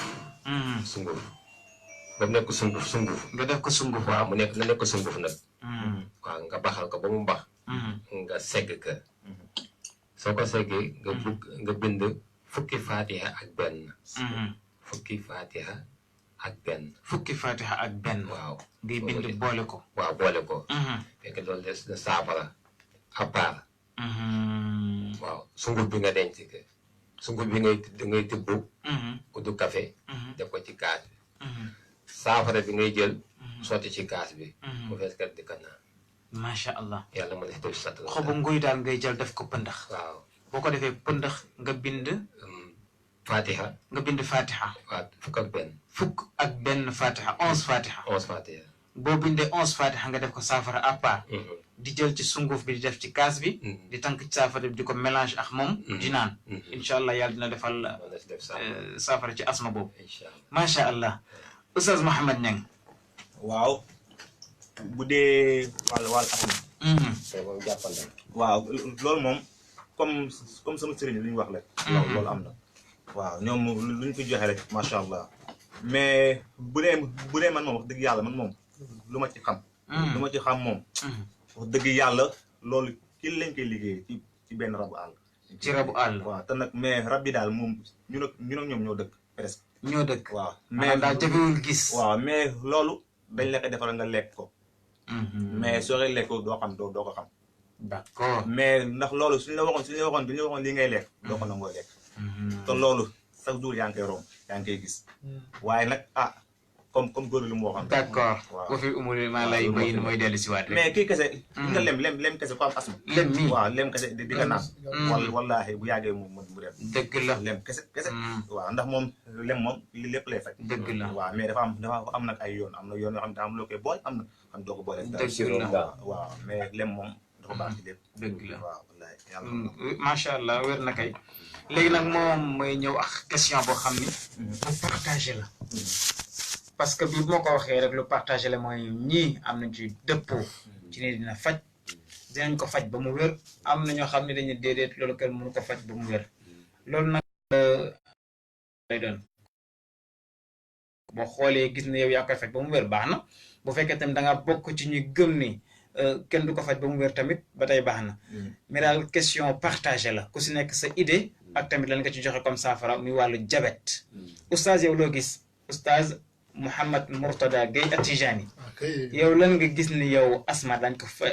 A: ba mu nekk sunguf
B: nga def ko sunguf
A: waaw mu nekk na nekk sunguf nag waaw nga baxal ko ba mu bax nga segg ka soo ko seggee nga bind fukki fatiha ak benn fukki fatiha ak benn
B: waaw ngay bind boole ko
A: waaw boole ko fekk loolu des na saafara à part waaw sunguf bi nga denc ke sunguf bi ngay tibb kuddu café def ko ci kaas bi saafara bi ngay jël sotti ci kaas bi mu fees kat di ko naan
B: macha allah
A: yàlla mën na si def sat
B: xobu nguy daal ngay jël def ko pëndax
A: waaw
B: boo ko defee pëndax nga bind
A: fatiha waaw fukk ak benn
B: fatiha 11 fatiha boo bindee 11 fatiha nga def ko saafara à part di jël ci sunguf bi di def ci kaas bi di tànk ci saafara bi di ko mélange ak moom di naan incha allah yàlla dina defal saafara ci asma boobu macha allah Oustaz Mouhamed Niang
C: waaw bu dee wàll asma waaw loolu moom comme sama sëriñ li ñu wax rek loolu am na waaw ñoom lu ñu ko joxe rek macha allah mais bu dee man moom wax dëgg yàlla man moom lu ma ci xam moom wax dëgg yàlla loolu ki lañ koy liggéey ci benn rabu àll
B: ci rabu àll
C: waaw te nag mais rab bi daal moom ñun ak ñoom ñoo dëkk presque
B: ñoo dëkk
C: waaw
B: mais daal jafewul gis
C: waaw mais loolu dañ la koy defal nga lekk ko mais soo koy lekk doo ko xam
B: d'accord
C: mais ndax loolu suñu la waxoon lii ngay lekk doo ko nangoo lekk te loolu chaque jour yaa ngi koy romb yaa ngi koy gis waaye nag comme góor lu mu waxoon
B: d'accord boo fi umuri maa lay bayin mooy dellu si waat rek
C: mais kii kese nga lem kese ko am asma
B: lem mi
C: waaw lem kese di ko naan wallaahi bu yàggee mu dem
B: dëgg la
C: lem kese waaw ndax moom lem moom li lépp lay faj
B: dëgg la
C: waaw mais dafa am nag ay yoon am na yoon yoo xam ne am loo koy boole am na xam doo ko boole
B: dëgg la
C: waaw mais lem moom dafa baax ci lépp
B: dëgg la
C: waaw wallaahi yàlla
B: macha allah wér na kay léegi nag moom mooy ñëw ak question boo xam ni bu partagé la parce que bii moo ko waxee rek lu partagé la mooy ñii am nañ ci dëppoo ci ne dina faj dinañ ko faj ba mu wér am na ñoo xam ne dañuy déedéet loolu kenn mënu ko faj ba mu wér loolu nag lay doon boo xoolee gis ne yow yaa koy faj ba mu wér baax na bu fekkee tamit da nga bokk ci ñuy gëm ni kenn du ko faj ba mu wér tamit ba tey baax na mais daal question partagé la ku si nekk sa idée ak tamit lan nga ci joxe comme saafara muy wàllu diabète oustaz yow loo gis oustaz Mouhamed Mourtada Gueye At-Tijani yow lan nga gis ni yow asma dañ ko fa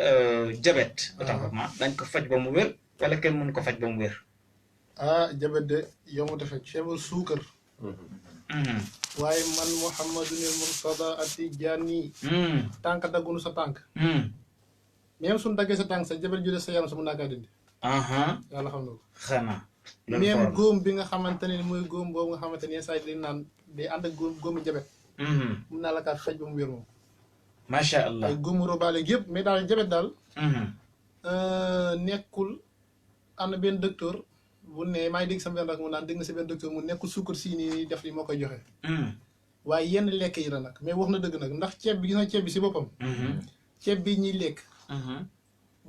B: diabète autant pour moi dañ ko faj ba mu wér wala kenn mënu ko faj ba mu wér
D: diabète de yow ma defee feebar suukar waaye man Mouhamadunil Murtada At-Tijaani tànk daggunu sa tànk même suñu daggee sa tànk sa jabar ju des sa yaram sa mën naa kaa dindi yàlla xam na ko
B: xanaa
D: même góom bi nga xamante ne mooy góom boobu nga xamante ne yenn saa yi dañ naan day ànd ak góomu jabet mun naa la kaa faj ba mu wér moom
B: macha allah
D: ay góomu robaale yëpp mais daal jabet daal nekkul am na benn docteur bu ne maa ngi dégg sama benn rak mu naan dégg na sa benn docteur mu nekkul suukar sii nii def li moo koy joxe waaye yenn lekk yi la nag mais wax na dëgg nag ndax ceeb bi gis na ceeb bi si boppam ceeb bi ñuy lekk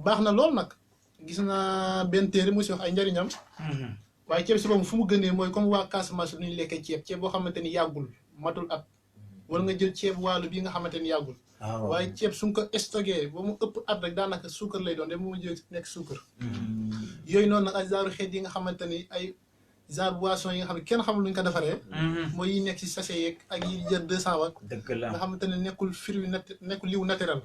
D: baax na lool nag gis naa benn téere mu si wax ay njariñam waaye ceeb si boppam fu mu gënee mooy comme waa Casamance lu ñuy lekkee ceeb boo xamante ni yàggul matul at wala nga jël ceeb waalo bii nga xamante ni yàggul waaye ceeb su nga ko stocké ba mu ëpp at rek daanaka suukar lay doon de mu jël nekk suukar yooyu noonu nag ay genre xeet yi nga xamante ni ay genre boisson yi nga xam ne kenn xamul lu ñu ko defaree mooy yi nekk si sachet yeeg ak yi jër 200 watt
B: dëgg la
D: nga xamante ne nekkul fruit nekkul liw naturel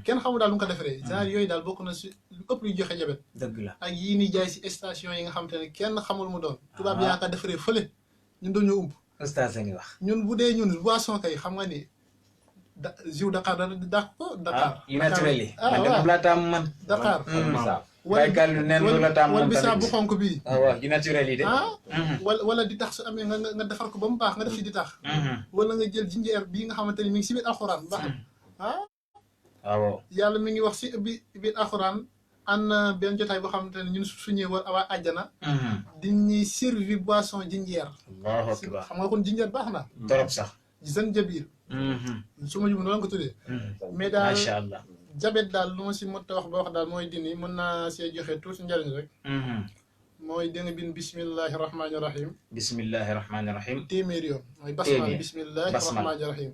D: kenn xamul daal lu ñu ko defaree genre yooyu daal bokk na si lu ëpp luy joxe jabet
B: dëgg la
D: ak yii ni jaay si station yi nga xamante ne kenn xamul mu doon tubaab yaa ko defaree fële ñun doon ñoo umb
B: ustaas a ngi wax
D: ñun bu dee ñun boisson kay xam nga ni jiw Dakar da dàq ko Dakar
B: yu naturel yi man de moom laa taam man
D: Dakar
B: waaye gàllu neen lu la taam
D: wala
B: moom
D: bisaab bu
B: tamit
D: xonk bii
B: waaw yu naturel yi de
D: wala di tax su amee nga defar ko ba mu baax nga def si di tax wala nga jël jinjeer bii nga xamante ni mi ngi si biir alxuraan baax
B: waaw
D: yàlla mi ngi wax si biir alxuraan am na benn jotaay boo xamante ne ñun suñuy waa àjjana di ñuy servir boisson jinjeer
B: allahu akbar
D: xam nga kon jinjeer baax na
B: torop sax
D: zanjabil su ma jub noonu la ko tuddee mais daal
B: macha allah
D: jabet daal lu ma si mën ta wax ba wax daal mooy dini mën naa see joxe tuuti njariñ rek mooy danga bin bismillahi rahmaani rahim
B: bismillahi rahmaani rahim
D: téeméeri yoon mooy basmala bismillahi rahmaani rahim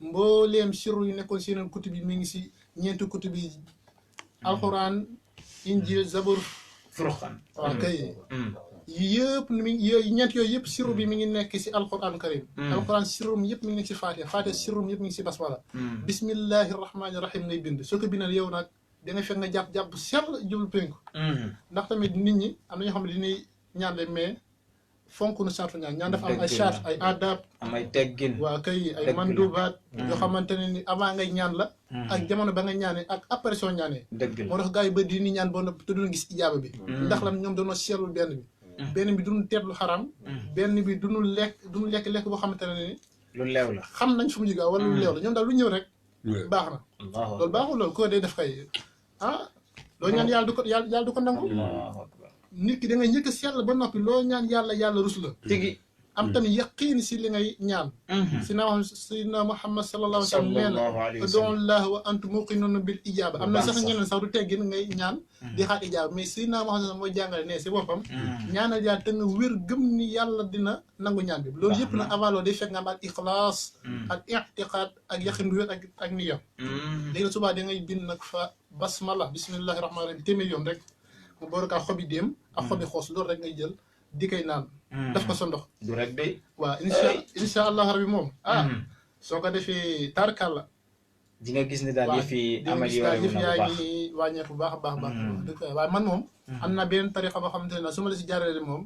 D: mbooleem sirru yu nekkoon si yeneen kutub yi mi ngi si ñeenti kutub yi alquran injil zabur
B: furqan
D: waaw kay yëpp mi ngi yooyu ñeent yooyu yëpp sirru bi mi ngi nekk si alquran karim alquran sirrum yëpp mi ngi nekk si fatiha fatiha sirrum yëpp mi ngi si basmala bismillahi rahmaani rahim ngay bind soo ko bindal yow nag da nga fekk nga jàpp bu sell jublu penku ndax tamit nit ñi am na ñoo xam ne dañuy ñaan de mais fonk nu sartu ñaan dafa am ay charte ay adab
B: am ay teggin
D: waaw kay ay mandubaat yoo xamante ne ni avant ngay ñaan la ak jamono ba nga ñaanee ak après soo ñaanee
B: dëgg la
D: moo tax gars yi bëri di ni ñaan boo nopp te duñu gis ijaaba bi ndax lan ñoom dañoo seetlul benn bi duñu teetlu xaram benn bi duñu lekk boo xamante ne ni
B: lu leew la
D: xam nañ fu mu jógee wala lu leew la ñoom daal lu ñëw rek baax na loolu baaxul loolu ko day def kay loo ñaan yàlla du ko nangu nit ki da ngay njëkk a sell ba noppi loo ñaan yàlla rus la
B: tigi
D: am tamit yaqiin si li ngay ñaan Sayyidina Muhammad sallallahu alayhi wa sallam nee na ud'ullaah wa antum muqinuuna bil ijaaba am na sax ñeneen sax du teggin ngay ñaan di xaar ijaaba mais Sayyidina Muhammad mooy jàngale ne si boppam ñaanal yàlla te nga wér gëm ni yàlla dina nangu ñaan bi loolu yëpp na avant loolu day fekk nga am al ixlaas ak i'tiqaad ak yaqin bu wér ak niya léegi nag subaa da ngay bind nag fa basmala bismillahi rahmaani rahim téeméer yoon rek mu boole ak xobi déem ak xobi xoos loolu rek ngay jël di koy naan daf ko sa ndox
B: du rek day
D: waaw insha allah rabbi moom soo ko defee tarkalla
B: di nga gis ni daal yëf yi amal yi
D: yëf yaa ngi wàññeeku baax a baax dëgg waaye man moom am naa benn tarixa boo xamante ne su ma la si jaarale moom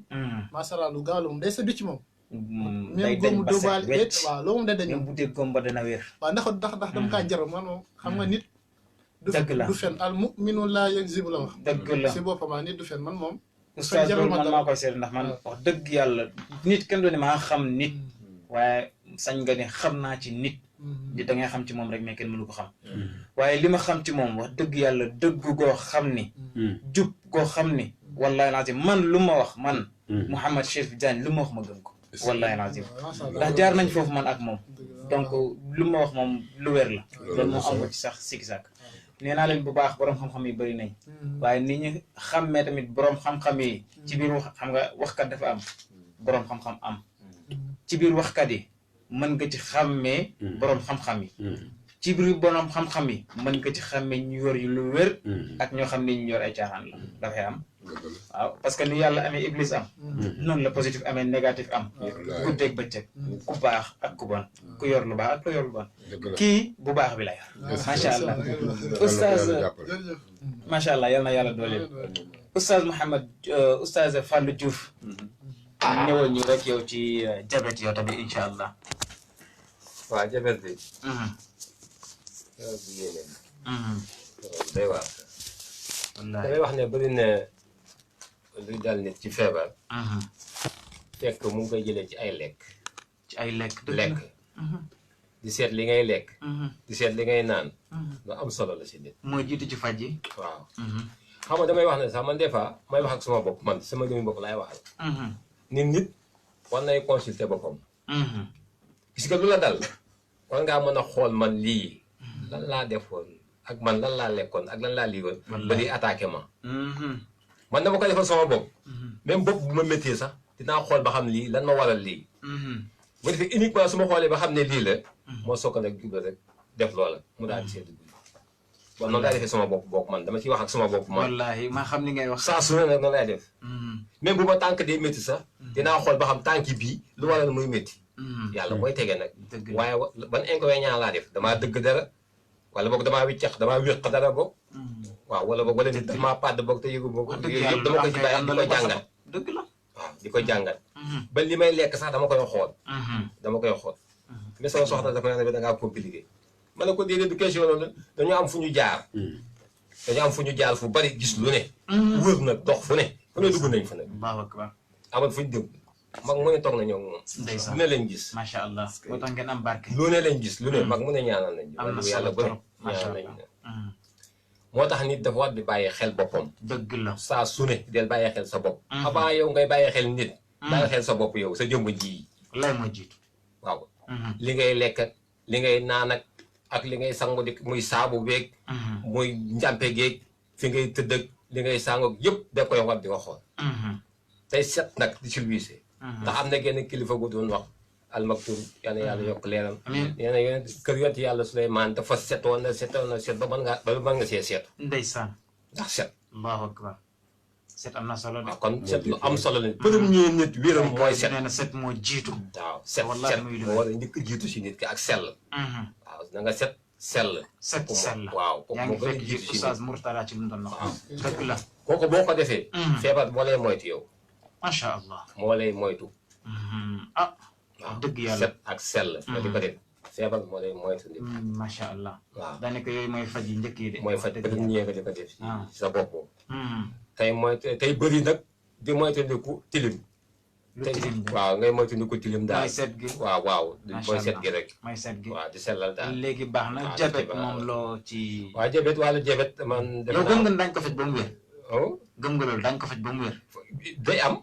D: macha allah lu gaaw la moom day sa ci moom
B: day dañ ba set wecc
D: waaw loolu moom day dañ
B: même bu dee gomba dana wér
D: waaw ndax dama kaa jar man moom xam nga nit
B: dëgg la
D: du fen al mu'minu laa yakzibu la wax
B: dëgg la
D: si boppam nit du fen man moom
B: oustaz loolu man maa koy seet ndax man wax dëgg yàlla nit kenn doon ne maa xam nit waaye sañ nga ne xam naa ci nit di da ngay xam ci moom rek mais kenn mënu ko xam waaye li ma xam ci moom wax dëgg yàlla dëgg goo xam ni jub goo xam ni wallahi lazim man lu ma wax man Mouhamed Chérif Diagne lu ma wax ma gëm ko wallahi lazim ndax jaar nañ foofu man ak moom donc lu ma wax moom lu wér la loolu moo am ko ci sax sikki sàkk nee naa leen bu baax boroom xam-xam yi bëri nañ waaye ni ñu xàmmee tamit boroom xam-xam yi ci biir wax xam nga waxkat dafa am boroom xam-xam am ci biir waxkat yi mën nga ci xàmmee boroom xam-xam yi ci biir boroom xam-xam yi mën nga ci xàmmee ñu yor yu lu wér ak ñoo xam ne ñu yor ay caaxaan la dafay am waaw parce que ni yàlla amee iblis am noonu la positif amee négatif am guddeeg bëccëg ku baax ak ku bon ku yor lu baax ak ku yor lu bon kii bu baax bi la yor macha allah oustaz macha allah yal na yàlla dooleel oustaz Mouhamed oustaz Fallou Diouf ñëwal ñu rek yow ci jabet yow tamit incha allah.
A: waaw jabet bi. bu yéene. day waar.
B: wallaahi
A: damay wax ne bëri na luy dal nit ci feebar. fekk mu ngi koy jëlee ci ay lekk.
B: ci ay lekk.
A: lekk. di seet li ngay lekk. di seet li ngay naan. lu am solo la si nit.
B: mooy jiitu ci faj yi.
A: waaw. xam nga damay wax ne sax man des fois may wax ak sama bopp man sama jëmmi bopp laay waxal. nit war nay consulter boppam. gis nga lu la dal war ngaa mën a xool man lii lan laa defoon ak man lan laa lekkoon ak lan laa liiwoon. ba di attaqué ma. man dama ko defal sama bopp. même bopp bu ma méttee sax dinaa xool ba xam lii lan ma waral lii. bu defee uniquement su ma xoolee ba xam ne lii la. moo soog a nag jublu rek def loola mu daal di seetlu dugub. bon noonu laay defee sama bopp man dama ciy wax ak sama bopp man.
B: wallaahi ma xam ni ngay wax.
A: saa su ne nag noonu laay def. même bu ma tànk day métti sax. dinaa xool ba xam tànk bii lu waral muy métti. yàlla mooy tege nag. waaye ban inconvénient laa def damaa dëgg dara. wala boog damaa wiccax damaa wéq dara boog. waaw wala boog wala nit damaa pàdd boog te yëgu boog. yooyu yëpp dama ko ci bàyyi di ko jàngat.
B: dëgg la
A: waaw di ko jàngat. ba li may lekk sax dama koy xool. dama koy xool. mais sama soxna dafa ne da ngaa compliqué. ma ne ko déedéet du question loolu dañoo am fu ñu jaar. dañoo am fu ñu jaar fu bari gis lu ne. wër nag dox fu ne dugg nañ fa nag.
B: Allahu akbar.
A: amoon fu ñu dégg mag mu ne toog na ñoom moom.
B: ndeysaan
A: lu ne lañ gis.
B: macha allah moo tax ngeen am barke.
A: lu ne lañ gis lu ne mag mu ne ñaanal nañ.
B: am na
A: yàlla
B: solo
A: bëri
B: trop macha
A: ñaanal
B: allah.
A: nañ. moo tax nit dafa war di bàyyi xel boppam.
B: dëgg la.
A: saa su ne del bàyyi xel sa bopp. avant yow ngay bàyyi xel nit. bàyyi xel sa bopp yow sa jëmb ji.
B: lay moo jiitu.
A: waaw. li ngay lekk ak li ngay naan ak li ngay sangu di muy saabu beeg. muy njàmpe geeg fi ngay tëdd ak li ngay sangoog yëpp da koy war di ko xool. tey set nag di silvissé. ndax am na genn kilifa gu doon wax almaktum yal na yàlla yokk leeram. nee na yonent kër yonent yàlla Suleymaan dafa setoon na set ba mën nga see seetu.
B: ndeysaan.
A: ndax set.
B: allahu akbar. set am na solo de.
A: waaw kon set lu am solo la. premier nit wéram mooy set.
B: nee na set moo jiitu.
A: waaw set
B: wallaahi
A: set
B: muy
A: moo war a njëkk jiitu si nit ki ak sell. waaw na nga set sell.
B: set sell.
A: waaw kooku
B: yaa
A: moo
B: ngi
A: gën a
B: fekk
A: jiitu si
B: Oustaz
A: nit.
B: Mourtada ci lu mu doon wax.
A: waaw
B: dëgg la.
A: kooku boo ko defee. feebar moo lay moytu yow.
B: macha allah.
A: moo lay moytu.
B: ah.
A: waaw
B: dëgg yàlla
A: set ak sell. nga di ko def feebar moo lay moytu nit.
B: macha allah.
A: waaw
B: daanaka yooyu mooy faj yi njëkk yi de.
A: mooy faj
B: dëgg
A: premier nga di ko def ci sa bopp.
B: yàlla.
A: tey tey bëri nag di moytandiku tilim.
B: lu tilim de.
A: waaw ngay moytandiku tilim daal.
B: mooy set gi.
A: waaw
B: macha
A: mooy set
B: allah
A: gi rek.
B: mooy set gi.
A: waaw di sellal daal.
B: léegi baax na
A: waaw
B: jabet
A: baax na.
B: moom loo ci.
A: waaw jabet wala jabet man. defe
B: yow gëm
A: naa
B: nga dañ ko faj ba mu wér.
A: oh
B: gëm nga loolu dañ ko faj ba mu wér.
A: day am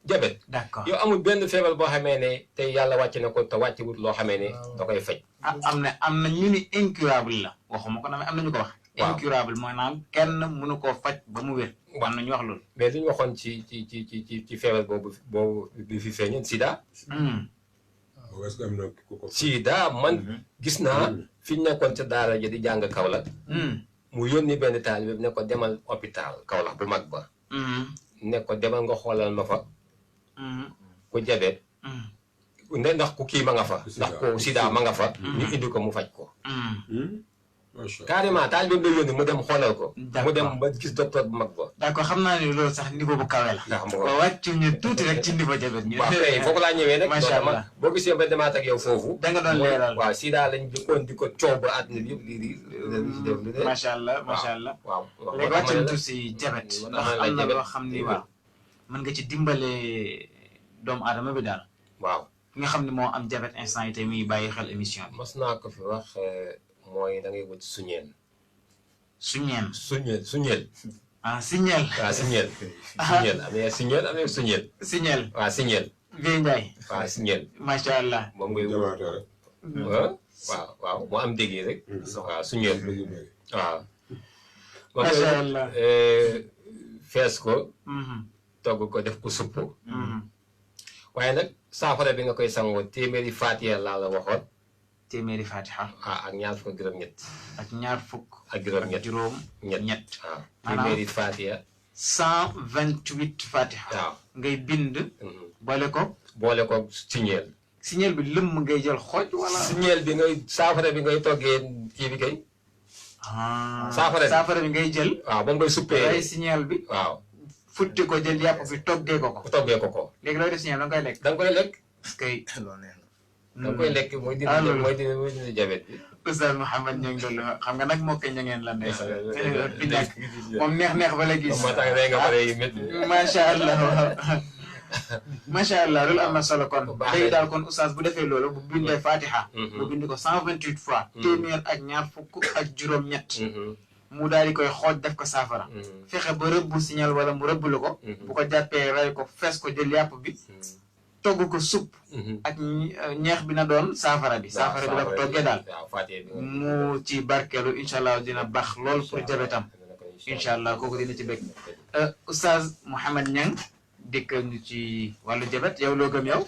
A: jabet.
B: d'accord.
A: yow amul benn feebar boo xamee ne tey yàlla wàcc na ko te wàccewut loo xamee ne da koy faj.
B: am na ñu ni incurable la waxuma ko na am na ñu ko wax.
A: waaw
B: incurable maanaam kenn mënu koo faj ba mu wér. am na ñu wax loolu.
A: mais li ñu waxoon ci feebar boobu bi fi feeñoon Sida.
F: est-ce que am na ku ko.
A: Sida man gis naa fi ñu nekkoon ca daara ja di jàng Kaolack. mu yónni benn taalibe bi ne ko demal hôpital Kaolack bu mag ba. ne ko demal nga xoolal ma fa. ku jabet. ndax ku kii ma nga fa. ndax ku Sida ma nga fa. ñu indi ko mu faj ko.
F: macha allah
A: carrément taalibe bi la yónni mu dem xoolal ko. mu dem ba gis docteur bu mag ba.
B: d'accord xam naa ne loolu sax niveau bu kawe la.
A: ndax mu
B: waaw wàccu ñu tuuti rek ci niveau jabet ñu.
A: waaw kay foofu laa ñëwee rek.
B: macha allah
A: boo gisee ba demaat ak yow foofu.
B: da nga doon leeral.
A: waaw Sida lañ jëkkoon di ko coow ba àdduna bi yëpp di def lu de.
B: macha allah macha allah.
A: waaw
B: léegi wàccu ñu tuuti si jabet. ndax am na loo xam ni waaw. mën nga ci dimbale doomu aadama bi daal.
A: waaw
B: ki nga xam ne moo am jabet instant yi tey muy bàyyi xel émission bi.
A: mas naa ko fi wax mooy da ngay wut suñeel.
B: suñeel.
A: suñeel.
B: ah signeel.
A: waaw suñeel. suñeel am na suñeel am na suñeel.
B: signeel.
A: waaw suñeel.
B: Guèye Ndiaye.
A: waaw suñeel.
B: macha allah.
A: moom ngay wut.
F: jamaate rek.
A: waaw moo am dégg rek. waaw suñeel. waaw.
B: macha allah.
A: fees ko. togg ko def ko supp. waaye nag saafara bi nga koy sangoo téeméeri faatiya laa la waxoon.
B: téeméeri fatiha.
A: ak ñaar fukk ak juróom-ñett.
B: ak ñaar fukk.
A: ak juróom-ñett
B: juróom-ñett.
A: waaw
B: maanaam
A: téeméeri faatiya.
B: 128 fatiha.
A: waaw
B: ngay bind. boole ko.
A: boole ko signeel.
B: signeel bi lëmm ngay jël xooj wala.
A: signeel bi ngay saafara bi ngay toggee kii bi kay.
B: ah
A: saafara bi
B: saafara bi ngay jël.
A: waaw ba ngay suppee.
B: ray signeel bi.
A: waaw
B: futti ko jël yàpp bi toggee ko ko.
A: toggee ko ko.
B: léegi looy def si ñoom da nga koy lekk.
A: da nga koy lekk.
B: parce que
C: loolu neex na.
A: da nga koy lekk mooy dindi jabet bi.
B: Oustaz Mouhamed ña ngi doon xam nga nag moo koy ña ngeen la ndeysaan. di ñàkk moom neex ba la gis.
A: moo tax rek nga pare yu métti.
B: macha allah macha allah loolu am na solo kon. léegi daal kon Oustaz bu defee loolu bu bindee Fatiha. bu bind ko 128 fois. téeméer ak ñaar fukk ak juróom-ñett. mu daal di koy xooj def ko saafara. fexe ba rëbb signal wala mu rëbb la ko. bu ko jàppee ray ko fees ko jël yàpp bi. togg ko supp. ak ñeex bi na doon saafara bi. saafara bi la ko toggee daal. mu ci barkeelu incha allah dina baax lool pour jabetam. incha allah kooku dina ci bëgg. Oustaz Mouhamed Niang dikk ñu ci wàllu jabet yow loo gëm yow.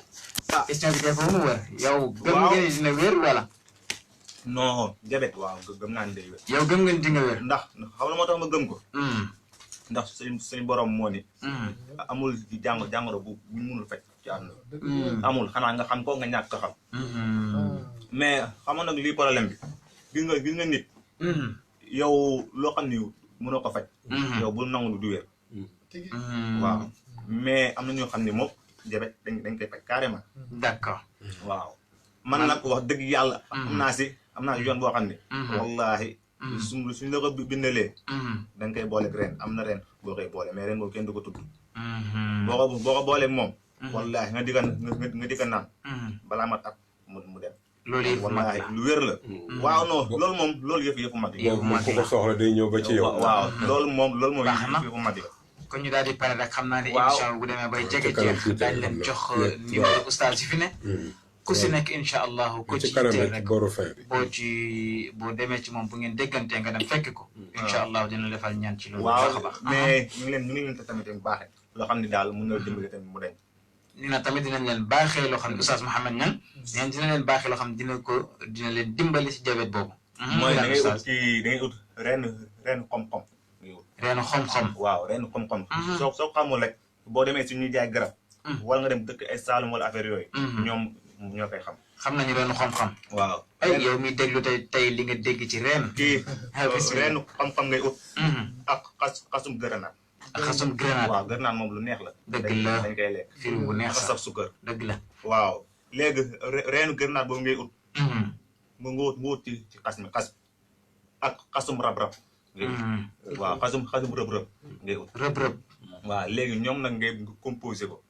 B: question bi dafa mu wër. yow gëm nga ni dina wér wala.
C: non jabet waaw gëm naa ni day wér.
B: yow gëm nga ni di nga wér.
C: ndax xam nga moo tax ma gëm ko. ndax suñu borom moo ni. amul jàngoro bu mënul faj ci àdduna. amul xanaa nga xam ko nga ñàkk ko xam. mais xam nga nag lii problème bi gis nga nit. yow loo xam ni mënoo ko faj. yow bu nangu du wér. waaw mais am na ñoo xam ne moom jabet dañ koy faj carrément.
B: d'accord.
C: waaw man nag wax dëgg yàlla. am naa si yoon boo xam ne. wallahi suñ la ko bindalee. da nga koy booleeg ren am na ren boo koy boole mais ren boobu kenn du ko tudd. boo ko booleeg moom. wallahi nga di ko naan. balaa mat at mu dem.
B: loolu yëfu mag
C: wallahi lu wér la. waaw non loolu moom loolu yëfu mag yi.
B: yëfu mag
F: ku ko soxla day ñëw ba ci yow.
C: waaw loolu moom
B: baax na
C: yëfu mag yi.
B: kon ñu daal di pare rek xam naa ne
C: waaw
B: émission bu demee bay jege jeex daañu leen jox numéro oustaz yi fi ne. ku si nekk incha allahu ko ci teel rek boo demee ci moom bu ngeen déggantee nga dem fekk ko. incha allah dina defal ñaan ci loolu. baax a baax
C: mais ñu ngi leen tamit baaxee loo xam ne daal mën na dimbali tamit mu deñ.
B: ni na tamit dinañ leen baaxee loo xam ne oustaz Mouhamed Niang neen dina leen baaxee loo xam ne dina leen dimbali si jabet boobu.
C: mooy da ngay ut ren xom-xom.
B: reenu xom-xom.
C: waaw reenu xom-xom. soo xamul rek boo demee si ñuy jaay garab. wala nga dem dëkk ay Saalum wala affaire yooyu. ñoom ñoo koy xam.
B: xam nañu reenu xom-xom.
C: waaw
B: ay yow mi déglu tey li nga dégg ci reen.
C: kii reenu xom-xom ngay ut. ak xasum grenade.
B: ak xasum grenade.
C: waaw grenade moom lu neex la.
B: dëgg la
C: dañ koy lekk.
B: firi bu neex sax
C: saf sukkar.
B: dëgg la.
C: waaw léegi reenu grenade boobu ngay ut. mu nga wut ci xas mi ak xasum rab-rab. waaw xasum rëb-rëb ngay ut.
B: rëb-rëb.
C: waaw léegi ñoom nag ngay composé ko.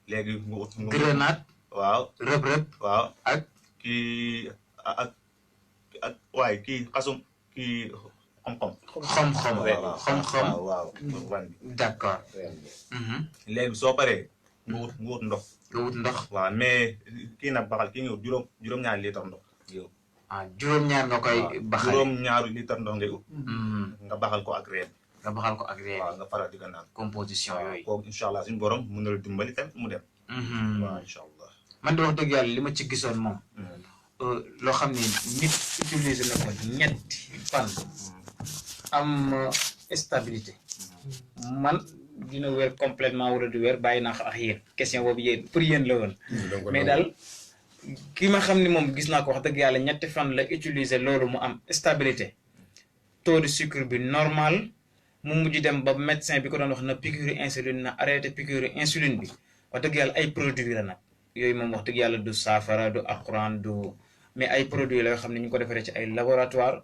C: léegi nga ut.
B: grenade.
C: waaw
B: rëb-rëb.
C: waaw
B: ak
C: kii ak waaye kii xasum kii xom-xom.
B: xom-xom. xom-xom.
C: waaw
B: d'accord.
C: léegi soo paree nga wut ndox.
B: nga wut ndox.
C: waaw mais kii nag baxal kii nga wut juróom-ñaari litre ndox.
B: juróom-ñaar nga koy baxal.
C: juróom-ñaari litre ndox ngay ut. nga baxal ko ak reen.
B: nga baxal ko ak reen.
C: waaw nga faral di ko naan.
B: composition yooyu.
C: kooku incha allah suñu borom mën na la dimbali tamit mu dem. waaw incha allah.
B: man de wax dëgg yàlla li ma ci gisoon moom. loo xam ne nit utiliser na ko ñetti fan. am stabilité. man dina wér complètement wala du wér bàyyi naa ko ak yéen question boobu yéen pour yéen la woon. mais daal ki ma xam ne moom gis naa ko wax dëgg yàlla ñetti fan la utiliser loolu mu am stabilité. taux de sucre bi normal mu mujj dem ba médecin bi ko doon wax na piqûre insuline na arrêté piqûre insuline bi wax dëgg yàlla ay produits la nag yooyu moom wax dëgg yàlla du saafara du alquran du mais ay produits la yoo xam ne ñu ngi ko defaree ci ay laboratoire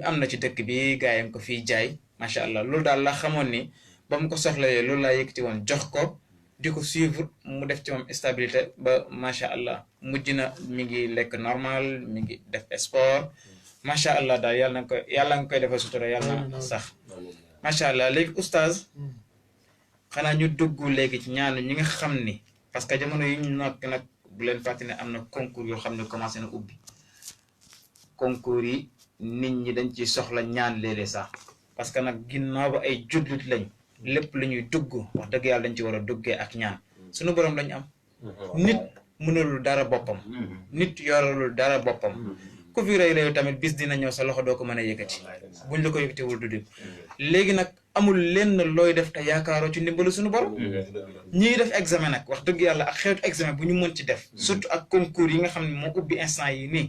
B: am na ci dëkk bi gars yi ko fiy jaay macha allah loolu daal la xamoon ni ba mu ko soxlawee loolu laa yëkkati woon jox ko di ko suivre mu def ci moom stabilité ba macha allah mujj na mi ngi lekk normal mi ngi def sport macha allah daal yàlla nga koy defal sutura yàlla na sax macha allah léegi oustaz xanaa ñu dugg léegi ci ñaanu ñi nga xam ni parce que jamono yi ñu nag bu leen fàtte ne am na concours yoo xam ne commencé na ubbi concours yi nit ñi dañ ci soxla ñaan léeg-léeg sax parce que nag ginnaaw ba ay jullit lañ lépp lu ñuy dugg wax dëgg yàlla dañ ci war a duggee ak ñaan suñu borom lañ am nit mënalul dara boppam nit yoralul dara boppam ku fi rëy rëy tamit bis dina ñëw sa loxo doo ko mën a yëkkati buñ la ko yëkkatiwul du dib léegi nag amul lenn looy def te yaakaaroo ci ndimbalu suñu borom ñii def examen nag wax dëgg yàlla ak xeetu examen bu ñu mën ci def surtout ak concours yi nga xam ne moo ubbi instant yi nii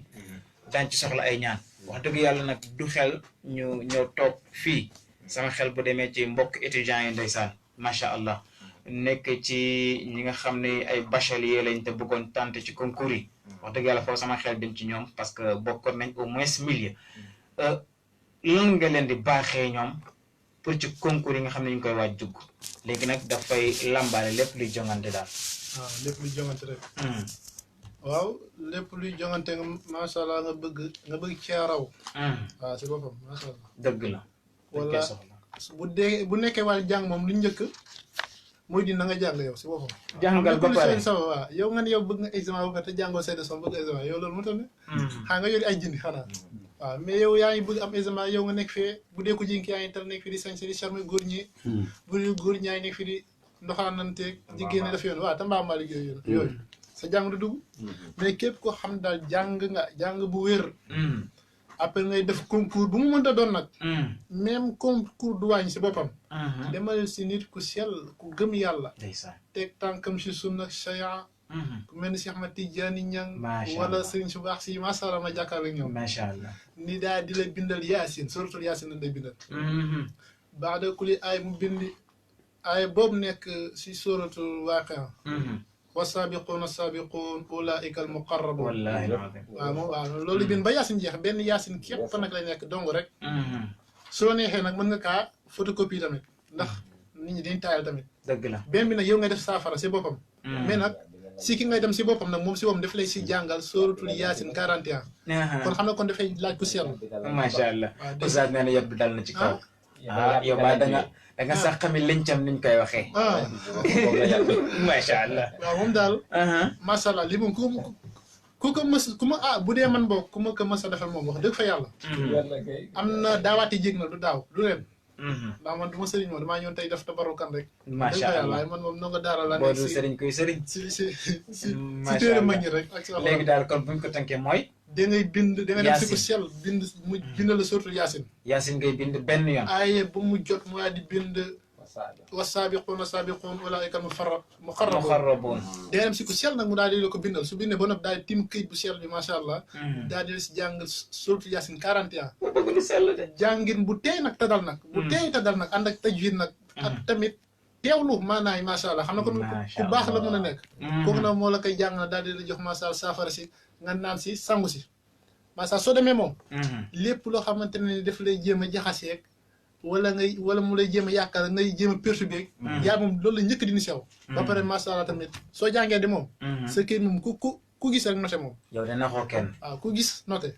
B: daañ ci soxla ay ñaan wax dëgg yàlla nag du xel ñu ñëw toog fii sama xel bu demee ci mbokk étudiants yi ndeysaan macha allah nekk ci ñi nga xam ne ay bachelier lañ te bëggoon tenter ci concours yi wax dëgg yàlla foofu sama xel dem ci ñoom parce que bokkoon nañ au moins milieu lan nga leen di baaxee ñoom pour ci concours yi nga xam ne ñu koy waaj dugg léegi nag dafay lambaale lépp luy jongante daal.
D: waaw lépp luy jongante rek. waaw lépp luy jongante nga macha allah nga bëgg cee raw. waaw si boppam macha allah.
B: dëgg la.
D: wala bu nekkee wàllu jàng moom lu njëkk mooy di na nga jàng yow si boppam.
B: jàngal ba pare
D: waaw yow nga ne yow bëgg nga examen ba pare te jàngoo say leçon bëgg examen yow loolu moo tax ne. xaa nga yori ay jindi xanaa. waaw mais yow yaa ngi bëgg am examen yow nga nekk fee bu dee ko jinki yaa ngi tal nekk fii di sañse di charme góor ñi. bu dee góor ñaa ngi nekk fii di ndoxaananteeg di génne def yoon waaw te mbaa liggéey yooyu sa jàng du dugg. mais képp koo xam daal jàng bu wér. après ngay def concours bu mu mënta doon nag. même concours du wàññi si boppam. demal si nit ku sell ku gëm yàlla. teg tànkam si sunna sharia. ku mel ni si Ahmad Tidiane Niang. wala sëriñ su baax si macha allah ma jàkkaarloo ak ñoom.
B: macha allah
D: ni daal di la bindal yaasin suratul yaasin lañ lay bindal. baada kulli ay mu bindi ay boobu nekk si suratul waaqia. wasaabiquuna saabiquun ulaa'ika al muqarrabuun.
B: wallaahi
D: waaw loolu bind ba yaasin jeex benn yaasin képp nag lay nekk dong rek. soo neexee nag mën nga kaa photocopie tamit ndax nit ñi dañ taayal tamit.
B: dëgg la
D: benn bi nag yow ngay def saafara si boppam. mais nag si ki ngay dem si boppam nag moom si boppam daf lay si jàngal suratul yaasin 41. kon xam na kon dafay laaj ku seetlu.
B: macha allah Oustaz nee na yëpp dal na ci kaw. yow ba da nga sax xami lincam niñ koy waxee. macha allah.
D: waaw moom daal. macha allah li moom ku ko mës ku ma bu dee man boog ku ma ko mës a defal moom wax dëgg fa yàlla. am na daawaati jég na du daaw du leen. ndax man du ma sëriñ moom damaa ñëw tey def tabarukan rek.
B: macha allah
D: man moom noo nga daara la.
B: boo dul sëriñ kuy sëriñ.
D: si téere mag ñi rek.
B: léegi daal kon buñ ko tënkee mooy.
D: da ngay bind da nga dem si ko sell bind mu bind la surtout yaasin.
B: yaasin ngay bind benn yoon.
D: aaye ba mu jot mu daal di bind. wasaabiquuna saabiquun ulaa'ika muqarrabuun. da nga dem si ko sell nag mu daal di la ko bindal su bindee ba noppi daal di tim këyit bu sell bi macha allah. daal di la si jàng surtout yaasin 41. jàngin bu teey nag te dal nag. bu teey te dal nag ànd ak tajwid nag. ak tamit teewlu maanaam macha allah xam na kon ku baax la mën a nekk. kooku nag moo la koy jàng na daal di la jox macha allah saafara si nga naan si sangu si. macha soo demee moom. lépp loo xamante ne daf lay jéem a jaxaseeg. wala mu lay jéem a yaakaar ngay jéem a perturbé. yaa moom loolu la njëkk di ni sew. ba pare macha allah tamit soo jàngee di moom. sa kër moom ku gis rek noté moom.
B: yow de naxoo kenn.
D: waaw ku gis noté.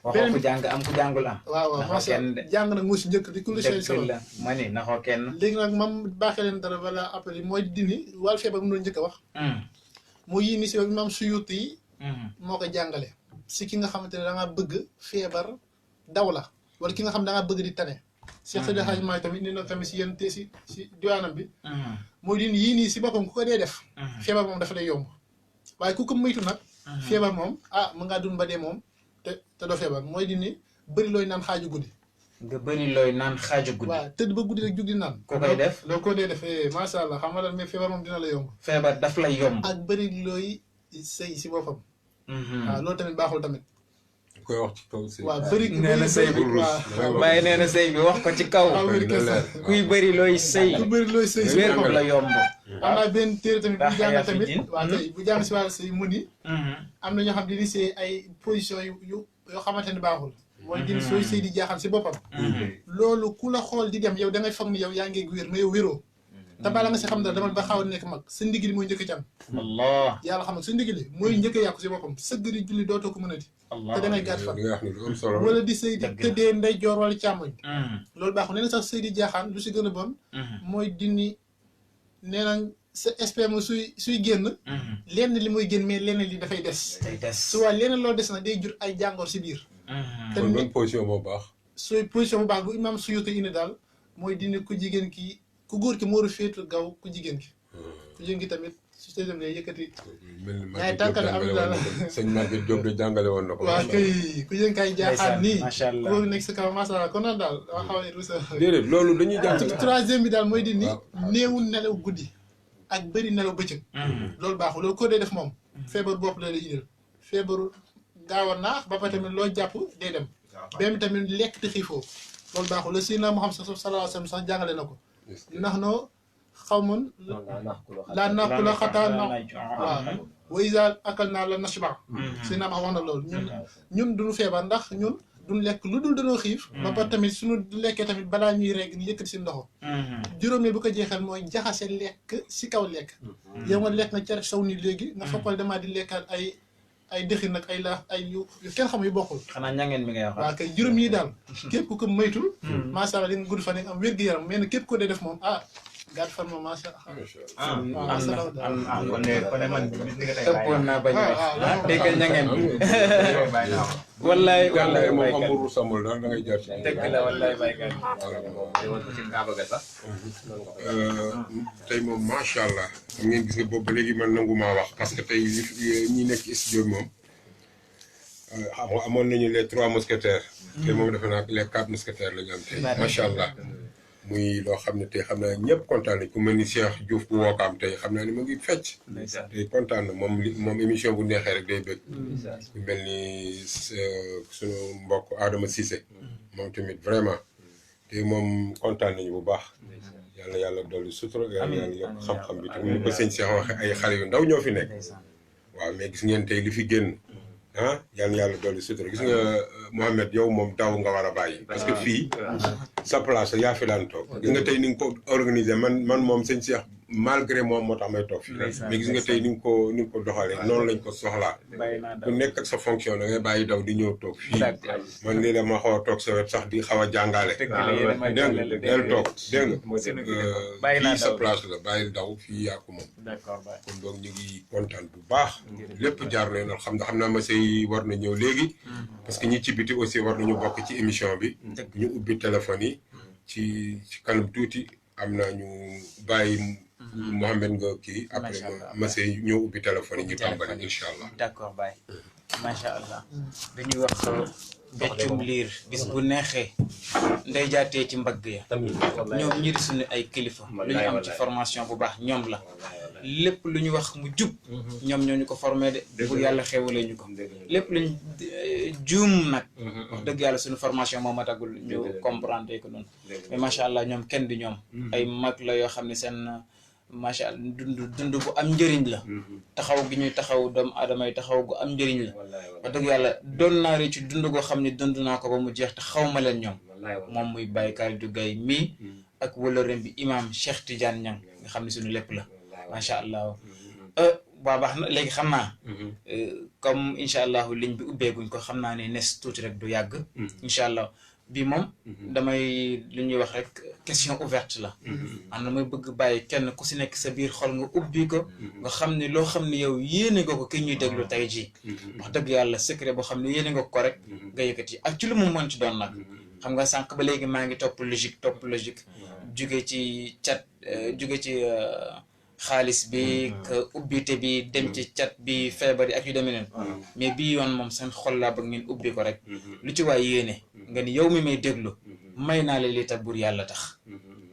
B: waxoo ku jàng am ku jàngul am.
D: waaw macha allah jàng nag moo si njëkk di. ku lu seen solo
B: la ma ni naxoo kenn.
D: léegi nag moom baaxee leen dara wala après mooy dindi wàllu feebar mu doon njëkk a wax. moo yii ni si maam suyuut yi. moo ko jàngale. si ki nga xamante ne da ngaa bëgg feebar daw la wala ki nga xam da ngaa bëgg di tane. Cheikh Seydi Hadji Malick tamit ni na tamit si yenn te si diwaanam bi. mooy di yii nii si boppam ku ko dee def. feebar moom dafa lay yomb. waaye ku ko moytu nag. feebar moom mën ngaa dund ba dee moom te doo feebar mooy di ni bëri looy naan xaaju guddi.
B: nga bëri looy naan xaaju guddi.
D: waaw tëdd ba guddi rek jug di naan.
B: ku koy def
D: loolu ko dee def macha allah xam nga daal mais feebar moom dina la yomb.
B: feebar daf lay yomb.
D: ak bëri looy sëy si boppam. waaw loolu tamit baaxul tamit.
F: koy wax ci kaw sëy.
D: waaw bëri
B: nee na sëy bi waaye nee na sëy bi wax ko ci kaw. kuy bëri looy sëy.
D: ku bëri looy sëy si
B: wér ko la yomb.
D: am naa benn téere tamit bu jàng tamit waaw tey bu jàng si wàllu sëy mu ni. am na ñoo xam ne di sëy ay position yoo xamante ni baaxul. mooy di sooy sëy di jaaxal si boppam. loolu ku la xool di dem yow da ngay foog ni yow yaa ngi wér mais yow wéroo. te bala nga si xam dara demal ba xaw a nekk mag sa ndigli mooy njëkk a cam.
B: Allah
D: yàlla xam nga sa ndigli mooy njëkk a yàqu si boppam sëgg di julli dootoo ko mën a di. te da ngay gàtt fan. wala di sëy di tëddee ndeyjoor wala càmmoñ. loolu baaxul nee na sax sëy di jaaxaan lu si gën a bon. mooy dini nee na sa sperme suy génn. lenn li mooy génn mais lenn li dafay des. su waa lenn loo des nag day jur ay jàngoor si biir.
F: te ban position moo baax.
D: sooy position bu baax bu imaam Suyuti indi daal mooy dini ku jigéen ki ku góor ki moo war a féetu gaw ku jigéen ki. ku jigéen ki tamit su tey dem lay yëkkati. ñaay tànkale am daal
F: sëñ Maguette Diop de jàngale woon na ko.
D: waaw kay ku jigéen kay jaaxaat nii.
B: macha allah
D: góor nekk si kaw macha allah kon nag daal waa xaw a rusa.
F: déedéet loolu dañuy jàng.
D: troisième bi daal mooy di ni néewul nelaw guddi ak bëri nelaw bëccëg. loolu baaxul loolu ko dee def moom. feebar bopp la lay indil. feebaru gaaw a naax ba pare tamit loo jàpp day dem. benn tamit lekk te xiifoo loolu baaxul la Seydina Muhammad sallallahu alayhi wa sallam sax jàngale na ko. ndax noo xawmun laa naqula xataa na waaw wa iza akalnaa la nashba si naa wax na loolu ñun duñu feebar ndax ñun duñ lekk lu dul dañoo xiif ba pare tamit suñu lekkee tamit balaa ñuy rek ñu yëkkati si ndoxo juróomeel bu ko jeexal mooy jaxase lekk si kaw lekk yow nga lekk nga cere saw ni léegi nga foppal damaa di lekkaat ay dëxin nag ay laaf ay yu kenn xam yu bokkul
B: xanaa ñangeen mi ngay wax
D: waaw kay juróom yi daal képp ku ko moytul macha allah di nga gudd fan yi am wér-gu-yaram mais nag képp ko dee def moom gàtt fan moom macha allah
C: kon ne man
B: ëppoon naa bañ a dégg ñangeen wallaay wallaay
F: moom amul samul daal da ngay jaar ci
B: dëgg la wallaay baykat
F: tey moom macha allah xam ngeen gis nga boobu ba léegi man nangu maa wax parce que tey ñi nekk ci studio moom amoon nañu les 3 mousquetaires te moom defe naa les 4 mousquetaires la ñu am tey macha allah muy loo xam ne tey xam naa ñëpp kontaan nañ ku mel ni Cheikh Diouf bu wookaam tey xam naa ne mu ngi fecc tey kontaan na moom émission bu neexee rek day bëgg ku mel ni suñu mbokk Adama Cissé moom tamit vraiment te moom kontaan nañu bu baax yàlla dolli sutura yàlla yokk xam-xam bi te ni ko sëñ Cheikh waxe ay xale yu ndaw ñoo fi nekk waaw mais gis ngeen tey li fi génn yàlla dolli sutura gis nga Mouhamed yow moom daw nga war a bàyyi parce que fii sa place yaa fi daan toog gis nga tey ni nga ko organisé man moom sëñ Cheikh malgré moom moo tax may toog fii mais gis nga tey ni nga ko doxalee noonu lañ ko soxlaa ku nekk ak sa fonction da ngay bàyyi daw di ñëw toog fii man lii la ma xaw a toog sa wet sax di xaw a jàngale dégg nga del toog dégg nga fii sa place la bàyyil daw fii yaa ko moom kon donc ñu ngi kontaan bu baax lépp jaar na yoon xam naa ma say war na ñëw léegi parce que ñi ci biti aussi war nañu bokk ci émission bi ñu ubbi téléphone yi ci kanam tuuti am naa ñu bàyyi Mouhamed nga kii après ma say ñëw ubbi téléphone yi ñu tàmbali incha allah
B: d'accord Baye macha allah dañuy wax beccum liir bis bu neexee ndey jaatee ci mbagg ya ñoom ñi di suñu ay kilifa lu ñu am ci formation bu baax ñoom la lépp lu ñu wax mu jub ñoom ñoo ñu ko formé de pour yàlla xewalee ñu ko lépp luñ juum nag wax dëgg yàlla suñu formation moom a tagul ñu comprendre ko noonu mais macha allah ñoom kenn du ñoom ay mag la yoo xam ne seen macha allah dund bu am njëriñ la taxaw gi ñuy taxaw doomu aadama yi taxaw gu am njëriñ la wax dëgg yàlla doon naa rek ci dund goo xam ne dund naa ko ba mu jeex te xaw ma leen ñoom moom muy Baye Kalidou Gaye mii ak wëlëreem bi imam Cheikh Tidiane Niang nga xam ne suñu lépp la macha allah waa baax na léegi xam naa comme incha allah ligne bi ubbeeguñ ko xam naa ne nes tuuti rek du yàgg incha allah bi moom damay li ñuy wax rek question ouverte la am na may bëgg bàyyi kenn ku si nekk sa biir xol nga ubbi ko nga xam ne loo xam ne yow yéene nga ko ki ñuy déglu tey jii wax dëgg yàlla secret boo xam ne yéene nga ko rek nga yëkkati ak ci lu mu mën ci doon nag xam nga sànq ba léegi maa ngi topp logique jóge ci cat jóge ci xaalis bi ubbite bi dem ci cat bi feebar yi ak yu demee noonu mais bii yoon moom seen xol laa bëgg ngeen ubbi ko rek lu ci waay yéene nga ni yow mi may déglu may naa la lii ta buur yàlla tax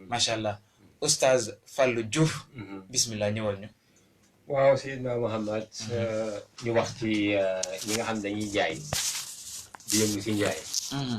B: macha allah oustaz Fallou Diouf bismillah ñëwal ñu
A: waaw Seydina Mouhamed ñu wax ci ñi nga xam dañuy jaay di yëngu si njaay